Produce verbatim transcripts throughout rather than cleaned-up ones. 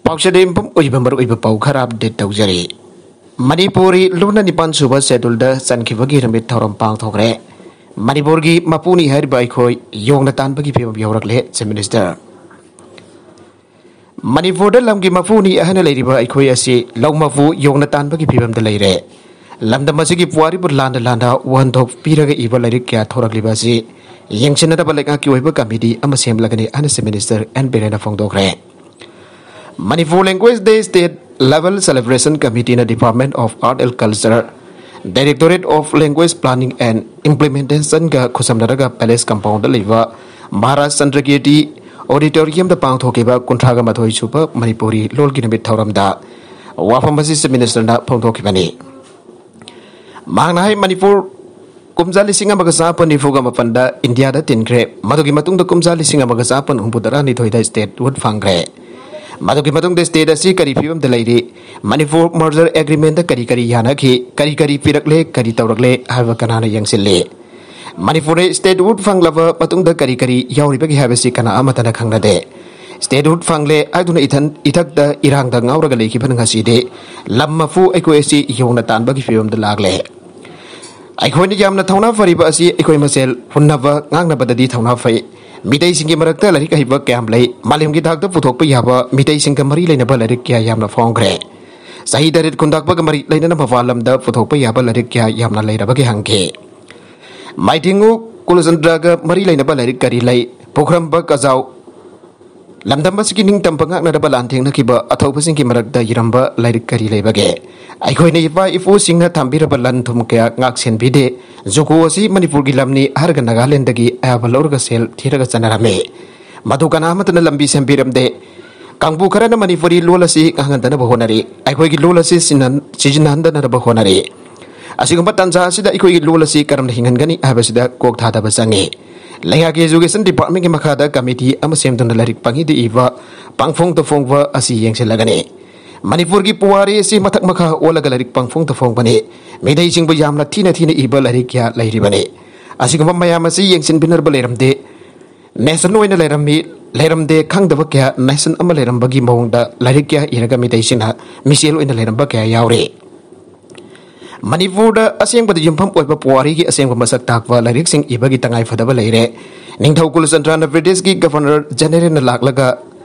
ꯄꯥꯎꯆꯦꯗ ꯌꯨꯝꯐꯝ ꯑꯣꯏꯕ ꯃꯔꯨꯑꯣꯏꯕ ꯄꯥꯎ ꯈꯔ ꯑꯞꯗꯦꯠ ꯇꯧꯖꯔꯤ꯫ ꯃꯅꯤꯄꯨꯔꯤ ꯂꯣꯟꯅ ꯅꯤꯄꯥꯟ ꯁꯨꯕ ꯁꯦꯗꯨꯜꯗ ꯆꯟꯈꯤꯕꯒꯤ ꯅꯨꯃꯤꯠ ꯊꯧꯔꯝ ꯄꯥꯡꯊꯣꯛꯈ꯭ꯔꯦ꯫ ꯃꯅꯤꯄꯨꯔꯒꯤ ꯃꯄꯨꯅꯤ ꯍꯥꯏꯔꯤꯕ ꯑꯩꯈꯣꯏ ꯌꯣꯡꯅ ꯇꯥꯟꯕꯒꯤ ꯐꯤꯕꯝ ꯌꯧꯔꯛꯂꯦ, ꯆꯤꯐ ꯃꯤꯅꯤꯁꯇꯔ꯫ ꯃꯅꯤꯄꯨꯔꯗ ꯂꯝꯒꯤ ꯃꯄꯨꯅꯤ ꯍꯥꯏꯅ ꯂꯩꯔꯤꯕ ꯑꯩꯈꯣꯏ ꯑꯁꯤ ꯂꯧ ꯃꯄꯨ ꯌꯣꯡꯅ ꯇꯥꯟꯕꯒꯤ ꯐꯤꯕꯝꯗ ꯂꯩꯔꯦ꯫ ꯂꯝꯗꯝ ꯑꯁꯤꯒꯤ ꯄꯨꯋꯥꯔꯤꯕꯨ ꯂꯥꯟꯅ ꯂꯥꯟꯅ ꯋꯥꯍꯟꯊꯣꯛ ꯄꯤꯔꯒ ꯏꯕ ꯂꯥꯏꯔꯤꯛ ꯀꯌꯥ ꯊꯣꯔꯛꯂꯤꯕ ꯑꯁꯤ ꯌꯦꯡꯁꯤꯟꯅꯗꯕ ꯂꯩꯉꯥꯛꯀꯤ ꯑꯣꯏꯕ ꯀꯃꯤꯇꯤ ꯑꯃ ꯁꯦꯝꯂꯒꯅꯤ ꯍꯥꯏꯅ ꯆꯤꯐ ꯃꯤꯅꯤꯁꯇꯔ ꯑꯦꯟ ꯕꯤꯔꯦꯟꯅ ꯐꯣꯡꯗꯣꯛꯈ꯭ꯔꯦ꯫ Manipur Language Day State Level Celebration Committee ꯅ Department of Art and Culture, Directorate of Language Planning and Implementation ꯒ ꯈꯨꯠꯁꯝꯅꯔꯒ ꯄꯦꯂꯦꯁ ꯀꯝꯄꯥꯎꯟꯗ ꯂꯩꯕ ꯃꯍꯥꯔꯥꯖ ꯆꯟꯗ꯭ꯔꯀꯤꯔꯇꯤ ꯑꯣꯗꯤꯇꯣꯔꯤꯌꯝꯗ ꯄꯥꯡꯊꯣꯛꯈꯤꯕ ꯀꯨꯟꯊ꯭ꯔꯥꯒ ꯃꯥꯊꯣꯏ ꯁꯨꯕ ꯃꯅꯤꯄꯨꯔꯤ ꯂꯣꯜꯒꯤ ꯅꯨꯃꯤꯠ ꯊꯧꯔꯝꯗ ꯋꯥꯐꯝ ꯑꯁꯤ ꯆꯤꯐ ꯃꯤꯅꯤꯁꯇꯔꯅ ꯐꯣꯡꯗꯣꯛꯈꯤꯕꯅꯤ꯫ ꯃꯍꯥꯛꯅ ꯍꯥꯏ, ꯃꯅꯤꯄꯨꯔ ꯀꯨꯝꯖꯥ ꯂꯤꯁꯤꯡ ꯑꯃꯒ ꯆꯥꯃꯥꯄꯟ ꯅꯤꯐꯨꯒ ꯃꯥꯄꯟꯗ ꯏꯟꯗꯤꯌꯥꯗ ꯇꯤꯟꯈ꯭ꯔꯦ꯫ ꯃꯗꯨꯒꯤ ꯃꯇꯨꯡꯗ ꯀꯨꯝꯖꯥ ꯂꯤꯁꯤꯡ ꯑꯃꯒ ꯆꯥꯃꯥꯄꯟ ꯍꯨꯝꯐꯨꯇꯔꯥꯅꯤꯊꯣꯏꯗ ꯁ꯭ꯇꯦꯠꯍꯨꯗ ꯐꯪꯈ꯭ꯔꯦ꯫ ꯃꯗꯨꯒꯤ ꯃꯇꯨꯡꯗ ꯁ꯭ꯇꯦꯠ ꯑꯁꯤ ꯀꯔꯤ ꯐꯤꯕꯝꯗ ꯂꯩꯔꯤ, ꯃꯅꯤꯄꯨꯔ ꯃꯔꯖꯔ ꯑꯦꯒ꯭ꯔꯤꯃꯦꯟꯗ ꯀꯔꯤ ꯀꯔꯤ ꯌꯥꯅꯈꯤ, ꯀꯔꯤ ꯀꯔꯤ ꯄꯤꯔꯛꯂꯦ, ꯀꯔꯤ ꯇꯧꯔꯛꯂꯦ ꯍꯥꯏꯕ ꯀꯅꯥꯅ ꯌꯦꯡꯁꯤꯜꯂꯤ? ꯃꯅꯤꯄꯨꯔꯗ ꯁ꯭ꯇꯦꯠꯍꯨꯗ ꯐꯪꯂꯕ ꯃꯇꯨꯡꯗ ꯀꯔꯤ ꯀꯔꯤ ꯌꯥꯎꯔꯤꯕꯒꯦ ꯍꯥꯏꯕꯁꯤ ꯀꯅꯥ ꯑꯃꯠꯇꯅ ꯈꯪꯅꯗꯦ꯫ ꯁ꯭ꯇꯦꯠꯍꯨꯗ ꯐꯪꯂꯦ ꯍꯥꯏꯗꯨꯅ ꯏꯊꯟ ꯏꯊꯛꯇ ꯏꯔꯥꯡꯗ ꯉꯥꯎꯔꯒ ꯂꯩꯈꯤꯕꯅ ꯉꯁꯤꯗꯤ ꯂꯝ ꯃꯄꯨ ꯑꯩꯈꯣꯏ ꯑꯁꯤ ꯌꯣꯡꯅ ꯇꯥꯟꯕꯒꯤ ꯐꯤꯕꯝꯗ ꯂꯥꯛꯂꯦ꯫ ꯑꯩꯈꯣꯏꯅ ꯌꯥꯝꯅ ꯊꯧꯅꯥ ꯐꯔꯤꯕ ꯑꯁꯤ ꯑꯩꯈꯣꯏ ꯃꯁꯦꯜ ꯍꯨꯟꯅꯕ ꯉꯥꯡꯅꯕꯗꯗꯤ ꯊꯧꯅꯥ ꯐꯩ꯫ ꯃꯤꯇꯩꯁꯤꯡꯒꯤ ꯃꯔꯛꯇ ꯂꯥꯏꯔꯤꯛ ꯍꯩꯕ ꯀꯌꯥꯝ ꯂꯩ, ꯃꯥꯂꯦꯝꯒꯤ ꯊꯥꯛꯇ ꯄꯨꯊꯣꯛꯄ ꯌꯥꯕ ꯃꯤꯇꯩꯁꯤꯡꯒ ꯃꯔꯤ ꯂꯩꯅꯕ ꯂꯥꯏꯔꯤꯛ ꯀꯌꯥ ꯌꯥꯝꯅ ꯐꯣꯡꯈ꯭ꯔꯦ꯫ ꯆꯍꯤ ꯇꯔꯦꯠ ꯈꯨꯟꯇꯥꯛꯄꯒ ꯃꯔꯤ ꯂꯩꯅꯅ ꯃꯄꯥꯟ ꯂꯝꯗ ꯄꯨꯊꯣꯛꯄ ꯌꯥꯕ ꯂꯥꯏꯔꯤꯛ ꯀꯌꯥ ꯌꯥꯝꯅ ꯂꯩꯔꯕꯒꯦ ꯍꯪꯈꯤ꯫ ꯃꯥꯏꯊꯤꯡꯉꯨ ꯀꯨꯂꯆꯟꯗ꯭ꯔꯒ ꯃꯔꯤ ꯂꯩꯅꯕ ꯂꯥꯏꯔꯤꯛ ꯀꯔꯤ ꯂꯩ? ꯄꯨꯈ꯭ꯔꯝꯕ ꯀꯖꯥꯎ ꯂꯝꯗꯝ ꯑꯁꯤꯒꯤ ꯅꯤꯡꯇꯝꯕ ꯉꯥꯛꯅꯅꯕ ꯂꯥꯟ ꯊꯦꯡꯅꯈꯤꯕ ꯑꯊꯧꯕꯁꯤꯡꯒꯤ ꯃꯔꯛꯇ ꯏꯔꯝꯕ ꯂꯥꯏꯔꯤꯛ ꯀꯔꯤ ꯂꯩꯕꯒꯦ? ꯑꯩꯈꯣꯏꯅ ꯏꯄꯥ ꯏꯄꯨꯁꯤꯡꯅ ꯊꯝꯕꯤꯔꯕ ꯂꯟ ꯊꯨꯝ ꯀꯌꯥ ꯉꯥꯛ ꯁꯦꯟꯕꯤꯗꯦ꯫ ꯖꯨꯀꯣ ꯑꯁꯤ ꯃꯅꯤꯄꯨꯔꯒꯤ ꯂꯝꯅꯤ ꯍꯥꯏꯔꯒ ꯅꯥꯒꯥꯂꯦꯟꯗꯒꯤ ꯑꯌꯥꯕ ꯂꯧꯔꯒ ꯁꯦꯜ ꯊꯤꯔꯒ ꯆꯠꯅꯔꯝꯃꯤ꯫ ꯃꯗꯨ ꯀꯅꯥ ꯑꯃꯠꯇꯅ ꯂꯝꯕꯤ ꯁꯦꯝꯕꯤꯔꯝꯗꯦ꯫ ꯀꯥꯡꯕꯨ ꯈꯔꯅ ꯃꯅꯤꯄꯨꯔꯤ ꯂꯣꯜ ꯑꯁꯤ ꯉꯥꯡꯍꯟꯗꯅꯕ ꯍꯣꯠꯅꯔꯤ, ꯑꯩꯈꯣꯏꯒꯤ ꯂꯣꯜ ꯑꯁꯤ ꯁꯤꯟꯍꯟ-, ꯁꯤꯖꯤꯟꯅꯍꯟꯗꯅꯕ ꯍꯣꯠꯅꯔꯤ꯫ ꯑꯁꯤꯒꯨꯝꯕ ꯇꯥꯟꯖꯥ ꯑꯁꯤꯗ ꯑꯩꯈꯣꯏꯒꯤ ꯂꯣꯜ ꯑꯁꯤ ꯀꯔꯝꯅ ꯍꯤꯡꯍꯟꯒꯅꯤ ꯍꯥꯏꯕꯁꯤꯗ ꯀꯣꯛ ꯊꯥꯗꯕ ꯆꯪꯏ꯫ ꯂꯩꯉꯥꯛꯀꯤ ꯑꯦꯖꯨꯀꯦꯁꯟ ꯗꯤꯄꯥꯔꯠꯃꯦꯟꯒꯤ ꯃꯈꯥꯗ ꯀꯃꯤꯇꯤ ꯑꯃ ꯁꯦꯝꯗꯨꯅ ꯂꯥꯏꯔꯤꯛ ꯄꯪꯏꯗ ꯏꯕ, ꯄꯪꯐꯣꯡꯗ ꯐꯣꯡꯕ ꯑꯁꯤ ꯌꯦꯡꯁꯤꯜꯂꯒꯅꯤ꯫ ꯃꯅꯤꯄꯨꯔꯒꯤ ꯄꯨꯋꯥꯔꯤ ꯑꯁꯤ ꯃꯊꯛ ꯃꯈꯥ ꯑꯣꯜꯂꯒ ꯂꯥꯏꯔꯤꯛ ꯄꯪꯐꯣꯡꯗ ꯐꯣꯡꯕꯅꯤ꯫ ꯃꯤꯇꯩꯁꯤꯡꯕꯨ ꯌꯥꯝꯅ ꯊꯤꯅ ꯊꯤꯅ ꯏꯕ ꯂꯥꯏꯔꯤꯛ ꯀꯌꯥ ꯂꯩꯔꯤꯕꯅꯤ꯫ ꯑꯁꯤꯒꯨꯝꯕ ꯃꯌꯥꯝ ꯑꯁꯤ ꯌꯦꯡꯁꯤꯟꯕꯤꯅꯕ ꯂꯩꯔꯝꯗꯦ꯫ ꯅꯦꯁꯟ ꯑꯣꯏꯅ ꯂꯩꯔꯝꯃꯤ꯫ ꯂꯩꯔꯝꯗꯦ, ꯈꯪꯗꯕ ꯀꯌꯥ, ꯅꯦꯁꯟ ꯑꯃ ꯂꯩꯔꯝꯕꯒꯤ ꯃꯑꯣꯡꯗ ꯂꯥꯏꯔꯤꯛ ꯀꯌꯥ ꯏꯔꯒ ꯃꯤꯇꯩꯁꯤꯡꯅ ꯃꯤꯆꯦꯜ ꯑꯣꯏꯅ ꯂꯩꯔꯝꯕ ꯀꯌꯥ ꯌꯥꯎꯔꯤ꯫ ꯃꯅꯤꯄꯨꯔꯗ ꯑꯁꯦꯡꯕꯗ ꯌꯨꯝꯐꯝ ꯑꯣꯏꯕ ꯄꯨꯋꯥꯔꯤꯒꯤ ꯑꯁꯦꯡꯕ ꯃꯁꯛ ꯇꯥꯛꯄ ꯂꯥꯏꯔꯤꯛꯁꯤꯡ ꯏꯕꯒꯤ ꯇꯉꯥꯏ ꯐꯗꯕ ꯂꯩꯔꯦ꯫ ꯅꯤꯡꯊꯧ ꯀꯨꯂꯆꯟꯗ꯭ꯔꯅ ꯕ꯭ꯔꯤꯇꯤꯁꯀꯤ ꯒꯚꯔꯅꯔ ꯖꯦꯅꯦꯔꯦꯜꯅ ꯂꯥꯛꯂꯒ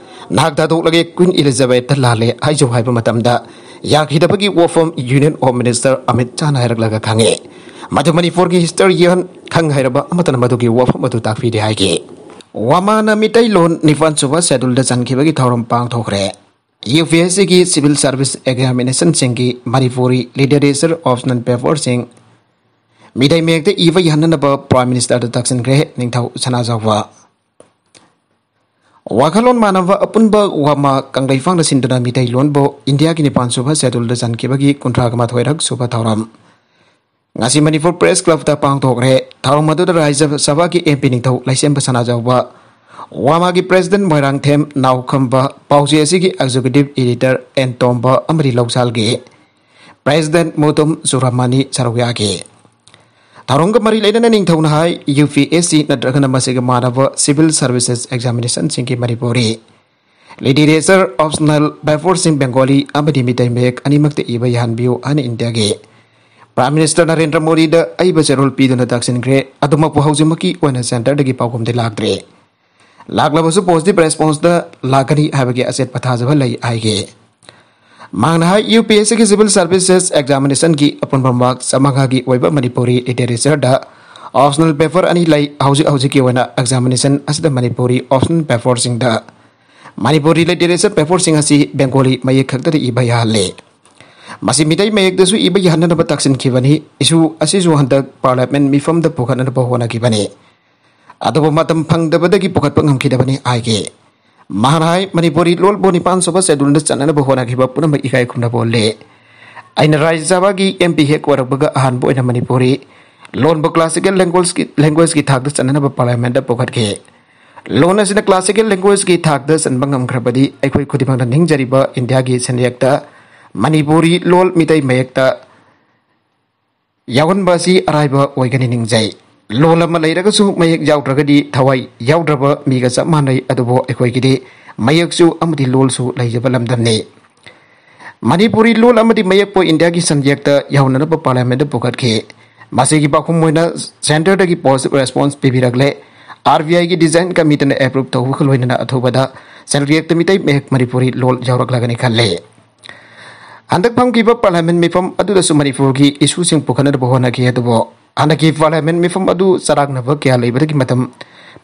"ꯅꯍꯥꯛ ꯊꯥꯗꯣꯛꯂꯒꯦ, ꯀ꯭ꯋꯤꯟ ꯏꯂꯤꯖꯥꯕꯦꯊꯇ ꯂꯥꯜꯂꯦ" ꯍꯥꯏꯖꯧ ꯍꯥꯏꯕ ꯃꯇꯝꯗ ꯌꯥꯈꯤꯗꯕꯒꯤ ꯋꯥꯐꯝ ꯌꯨꯅꯤꯌꯟ ꯑꯣꯐ ꯃꯤꯅꯤꯁꯇꯔ ꯑꯃꯤꯠ ꯁꯥꯍꯅ ꯍꯥꯏꯔꯛꯂꯒ ꯈꯪꯉꯦ꯫ ꯃꯗꯨ ꯃꯅꯤꯄꯨꯔꯒꯤ ꯍꯤꯁꯇꯣꯔꯤꯌꯟ ꯈꯪ ꯍꯩꯔꯕ ꯑꯃꯠꯇꯅ ꯃꯗꯨꯒꯤ ꯋꯥꯐꯝ ꯑꯗꯨ ꯇꯥꯛꯄꯤꯗꯦ ꯍꯥꯏꯈꯤ꯫ ꯋꯥꯃꯥꯅ ꯃꯤꯇꯩꯂꯣꯟ ꯅꯤꯄꯥꯟ ꯁꯨꯕ ꯁꯦꯗꯨꯜꯗ ꯆꯟꯈꯤꯕꯒꯤ ꯊꯧꯔꯝ ꯄꯥꯡꯊꯣꯛꯈ꯭ꯔꯦ꯫ ꯌꯨ ꯄꯤ ꯑꯦꯁ ꯁꯤꯒꯤ ꯁꯤꯚꯤꯜ ꯁꯥꯔꯚꯤꯁ ꯑꯦꯛꯖꯥꯃꯤꯅꯦꯁꯟꯁꯤꯡꯒꯤ ꯃꯅꯤꯄꯨꯔꯤ ꯂꯤꯇꯔꯦꯆꯔ ꯑꯣꯞꯁꯅꯦꯜ ꯄꯦꯄꯔꯁꯤꯡ ꯃꯤꯇꯩ ꯃꯌꯦꯛꯇ ꯏꯕ ꯌꯥꯍꯟꯅꯅꯕ ꯄ꯭ꯔꯥꯏꯝ ꯃꯤꯅꯤꯁꯇꯔꯗ ꯇꯛꯁꯤꯟꯈ꯭ꯔꯦ ꯅꯤꯡꯊꯧ ꯁꯅꯥꯖꯥꯎꯕ꯫ ꯋꯥꯈꯜꯂꯣꯟ ꯃꯥꯟꯅꯕ ꯑꯄꯨꯟꯕ ꯋꯥꯃꯥ ꯀꯪꯂꯩꯄꯥꯛꯅ ꯁꯤꯟꯗꯨꯅ ꯃꯤꯇꯩꯂꯣꯟꯕꯨ ꯏꯟꯗꯤꯌꯥꯒꯤ ꯅꯤꯄꯥꯟ ꯁꯨꯕ ꯁꯦꯗꯨꯜꯗ ꯆꯟꯈꯤꯕꯒꯤ ꯀꯨꯟꯊ꯭ꯔꯥ ꯃꯥꯊꯣꯏꯔꯛ ꯁꯨꯕ ꯊꯧꯔꯝ ꯉꯁꯤ ꯃꯅꯤꯄꯨꯔ ꯄ꯭ꯔꯦꯁ ꯀ꯭ꯂꯕꯇ ꯄꯥꯡꯊꯣꯛꯈ꯭ꯔꯦ꯫ ꯊꯧꯔꯝ ꯑꯗꯨꯗ ꯔꯥꯖ꯭ꯌ ꯁꯚꯥꯒꯤ ꯑꯦꯝ ꯄꯤ ꯅꯤꯡꯊꯧ ꯂꯩꯁꯦꯝꯕ ꯁꯅꯥꯖꯥꯎꯕ, ꯋꯥꯃꯥꯒꯤ ꯄ꯭ꯔꯦꯁꯤꯗꯦꯟꯠ ꯃꯣꯏꯔꯥꯡꯊꯦꯝ ꯅꯥꯎꯈꯝꯕ, ꯄꯥꯎꯆꯦ ꯑꯁꯤꯒꯤ ꯑꯦꯛꯖꯤꯀ꯭ꯌꯨꯇꯤꯚ ꯏꯗꯤꯇꯔ ꯑꯦꯟ ꯇꯣꯝꯕ ꯑꯃꯗꯤ ꯂꯧꯁꯥꯜꯒꯤ ꯄ꯭ꯔꯦꯁꯤꯗꯦꯟꯠ ꯃꯨꯇꯨꯝ ꯆꯨꯔꯥꯃꯥꯅꯤ ꯁꯔꯨꯛ ꯌꯥꯈꯤ꯫ ꯊꯧꯔꯝꯒ ꯃꯔꯤ ꯂꯩꯅꯅ ꯅꯤꯡꯊꯧꯅ ꯍꯥꯏ, ꯌꯨ ꯄꯤ ꯑꯦꯁ ꯁꯤ ꯅꯠꯇ꯭ꯔꯒꯅ ꯃꯁꯤꯒ ꯃꯥꯟꯅꯕ ꯁꯤꯚꯤꯜ ꯁꯥꯔꯚꯤꯁꯦꯁ ꯑꯦꯛꯖꯥꯃꯤꯅꯦꯁꯟꯁꯤꯡꯒꯤ ꯃꯅꯤꯄꯨꯔꯤ ꯂꯤꯇꯔꯦꯆꯔ ꯑꯣꯞꯁꯅꯦꯜ ꯄꯦꯄꯔꯁꯤꯡ ꯕꯦꯡꯒꯣꯂꯤ ꯑꯃꯗꯤ ꯃꯤꯇꯩ ꯃꯌꯦꯛ ꯑꯅꯤꯃꯛꯇ ꯏꯕ ꯌꯥꯍꯟꯕꯤꯌꯨ ꯍꯥꯏꯅ ꯏꯟꯗꯤꯌꯥꯒꯤ ꯄ꯭ꯔꯥꯏꯝ ꯃꯤꯅꯤꯁꯇꯔ ꯅꯔꯦꯟꯗ꯭ꯔ ꯃꯣꯗꯤꯗ ꯑꯏꯕ ꯆꯦꯔꯣꯜ ꯄꯤꯗꯨꯅ ꯇꯛꯁꯤꯟꯈ꯭ꯔꯦ꯫ ꯑꯗꯨꯃꯛꯄꯨ ꯍꯧꯖꯤꯛꯃꯛꯀꯤ ꯑꯣꯏꯅ ꯁꯦꯟꯇꯔꯗꯒꯤ ꯄꯥꯎꯈꯨꯝꯗꯤ ꯂꯥꯛꯇ꯭ꯔꯤ꯫ ꯂꯥꯛꯂꯕꯁꯨ ꯄꯣꯖꯤꯇꯤꯚ ꯔꯦꯁꯄꯣꯟꯁꯇ ꯂꯥꯛꯀꯅꯤ ꯍꯥꯏꯕꯒꯤ ꯑꯆꯦꯠꯄ ꯊꯥꯖꯕ ꯂꯩ ꯍꯥꯏꯈꯤ꯫ ꯃꯍꯥꯛꯅ ꯍꯥꯏ, ꯌꯨ ꯄꯤ ꯑꯦꯁ ꯁꯤꯒꯤ ꯁꯤꯚꯤꯜ ꯁꯥꯔꯚꯤꯁꯦꯁ ꯑꯦꯛꯖꯥꯃꯤꯅꯦꯁꯟꯒꯤ ꯑꯄꯨꯟꯕ ꯃꯥꯔꯛ ꯆꯥꯝꯃꯉꯥꯒꯤ ꯑꯣꯏꯕ ꯃꯅꯤꯄꯨꯔꯤ ꯂꯤꯇꯔꯦꯆꯔꯗ ꯑꯣꯞꯁꯅꯦꯜ ꯄꯦꯄꯔ ꯑꯅꯤ ꯂꯩ꯫ ꯍꯧꯖꯤꯛ ꯍꯧꯖꯤꯛꯀꯤ ꯑꯣꯏꯅ ꯑꯦꯛꯖꯥꯃꯤꯅꯦꯁꯟ ꯑꯁꯤꯗ ꯃꯅꯤꯄꯨꯔꯤ ꯑꯣꯞꯁꯅꯦꯜ ꯄꯦꯄꯔꯁꯤꯡꯗ ꯃꯅꯤꯄꯨꯔꯤ ꯂꯤꯇꯔꯦꯆꯔ ꯄꯦꯄꯔꯁꯤꯡ ꯑꯁꯤ ꯕꯦꯡꯒꯣꯂꯤ ꯃꯌꯦꯛ ꯈꯛꯇꯗ ꯏꯕ ꯌꯥꯍꯜꯂꯦ꯫ ꯃꯁꯤ ꯃꯤꯇꯩ ꯃꯌꯦꯛꯇꯁꯨ ꯏꯕ ꯌꯥꯍꯟꯅꯅꯕ ꯇꯥꯛꯁꯤꯟꯈꯤꯕꯅꯤ꯫ ꯏꯁꯨ ꯑꯁꯤꯁꯨ ꯍꯟꯗꯛ ꯄꯥꯔꯂꯤꯌꯥꯃꯦꯟꯠ ꯃꯤꯐꯝꯗ ꯄꯨꯈꯠꯅꯅꯕ ꯍꯣꯠꯅꯈꯤꯕꯅꯤ꯫ ꯑꯗꯨꯕꯨ ꯃꯇꯝ ꯐꯪꯗꯕꯗꯒꯤ ꯄꯨꯈꯠꯄ ꯉꯝꯈꯤꯗꯕꯅꯤ ꯍꯥꯏꯈꯤ꯫ ꯃꯍꯥꯛꯅ ꯍꯥꯏ, ꯃꯅꯤꯄꯨꯔꯤ ꯂꯣꯜꯕꯨ ꯅꯤꯄꯥꯟ ꯁꯨꯕ ꯁꯦꯗꯨꯜꯗ ꯆꯟꯅꯅꯕ ꯍꯣꯠꯅꯈꯤꯕ ꯄꯨꯝꯅꯃꯛ ꯏꯀꯥꯏ ꯈꯨꯝꯅꯕ ꯎꯠꯂꯤ꯫ ꯑꯩꯅ ꯔꯥꯖ꯭ꯌ ꯁꯚꯥꯒꯤ ꯑꯦꯝ ꯄꯤ ꯍꯦꯛ ꯑꯣꯏꯔꯛꯄꯒ ꯑꯍꯥꯟꯕ ꯑꯣꯏꯅ ꯃꯅꯤꯄꯨꯔꯤ ꯂꯣꯟꯕꯨ ꯀ꯭ꯂꯥꯁꯤꯀꯦꯜ ꯂꯦꯡꯒ꯭ꯋꯦꯖꯀꯤ, ꯂꯦꯡꯒ꯭ꯋꯦꯖꯀꯤ ꯊꯥꯛꯇ ꯆꯟꯅꯅꯕ ꯄꯥꯔꯂꯤꯌꯥꯃꯦꯟꯠꯇ ꯄꯨꯈꯠꯈꯤ꯫ ꯂꯣꯟ ꯑꯁꯤꯅ ꯀ꯭ꯂꯥꯁꯤꯀꯦꯜ ꯂꯦꯡꯒ꯭ꯋꯦꯖꯀꯤ ꯊꯥꯛꯇ ꯆꯟꯕ ꯉꯝꯈ꯭ꯔꯕꯗꯤ ꯑꯩꯈꯣꯏ ꯈꯨꯗꯤꯡꯃꯛꯅ ꯅꯤꯡꯖꯔꯤꯕ ꯏꯟꯗꯤꯌꯥꯒꯤ ꯁꯦꯟꯌꯦꯛꯇ ꯃꯅꯤꯄꯨꯔꯤ ꯂꯣꯜ ꯃꯤꯇꯩ ꯃꯌꯦꯛꯇ ꯌꯥꯎꯍꯟꯕ ꯑꯁꯤ ꯑꯔꯥꯏꯕ ꯑꯣꯏꯒꯅꯤ ꯅꯤꯡꯖꯩ꯫ ꯂꯣꯜ ꯑꯃ ꯂꯩꯔꯒꯁꯨ ꯃꯌꯦꯛ ꯌꯥꯎꯗ꯭ꯔꯒꯗꯤ ꯊꯋꯥꯏ ꯌꯥꯎꯗ꯭ꯔꯕ ꯃꯤꯒ ꯆꯞ ꯃꯥꯟꯅꯩ꯫ ꯑꯗꯨꯕꯨ ꯑꯩꯈꯣꯏꯒꯤꯗꯤ ꯃꯌꯦꯛꯁꯨ ꯑꯃꯗꯤ ꯂꯣꯜꯁꯨ ꯂꯩꯖꯕ ꯂꯝꯗꯝꯅꯤ꯫ ꯃꯅꯤꯄꯨꯔꯤ ꯂꯣꯜ ꯑꯃꯗꯤ ꯃꯌꯦꯛꯄꯨ ꯏꯟꯗꯤꯌꯥꯒꯤ ꯁꯟꯌꯦꯛꯇ ꯌꯥꯎꯅꯅꯕ ꯄꯥꯔꯂꯤꯌꯥꯃꯦꯟꯗ ꯄꯨꯈꯠꯈꯤ꯫ ꯃꯁꯤꯒꯤ ꯄꯥꯎꯈꯨꯝ ꯑꯣꯏꯅ ꯁꯦꯟꯇꯔꯗꯒꯤ ꯄꯣꯖꯤꯇꯤꯚ ꯔꯦꯁꯄꯣꯟꯁ ꯄꯤꯕꯤꯔꯛꯂꯦ꯫ ꯑꯥꯔ ꯕꯤ ꯑꯥꯏꯒꯤ ꯗꯤꯖꯥꯏꯟ ꯀꯃꯤꯇꯤꯅ ꯑꯦꯄ꯭ꯔꯨꯚ ꯇꯧꯕꯒ ꯂꯣꯏꯅꯅ ꯑꯊꯨꯕꯗ ꯁꯦꯟꯌꯦꯛꯇ ꯃꯤꯇꯩ ꯃꯌꯦꯛ ꯃꯅꯤꯄꯨꯔꯤ ꯂꯣꯜ ꯌꯥꯎꯔꯛꯂꯒꯅꯤ ꯈꯜꯂꯤ꯫ ꯍꯟꯗꯛ ꯐꯝꯈꯤꯕ ꯄꯥꯔꯂꯤꯌꯥꯃꯦꯟ ꯃꯤꯐꯝ ꯑꯗꯨꯗꯁꯨ ꯃꯅꯤꯄꯨꯔꯒꯤ ꯏꯁꯨꯁꯤꯡ ꯄꯨꯈꯠꯅꯕ ꯍꯣꯠꯅꯈꯤ꯫ ꯑꯗꯨꯕꯨ ꯍꯟꯗꯛꯀꯤ ꯄꯥꯔꯂꯤꯌꯥꯃꯦꯟ ꯃꯤꯐꯝ ꯑꯗꯨ ꯆꯔꯥꯡꯅꯕ ꯀꯌꯥ ꯂꯩꯕꯗꯒꯤ ꯃꯇꯝ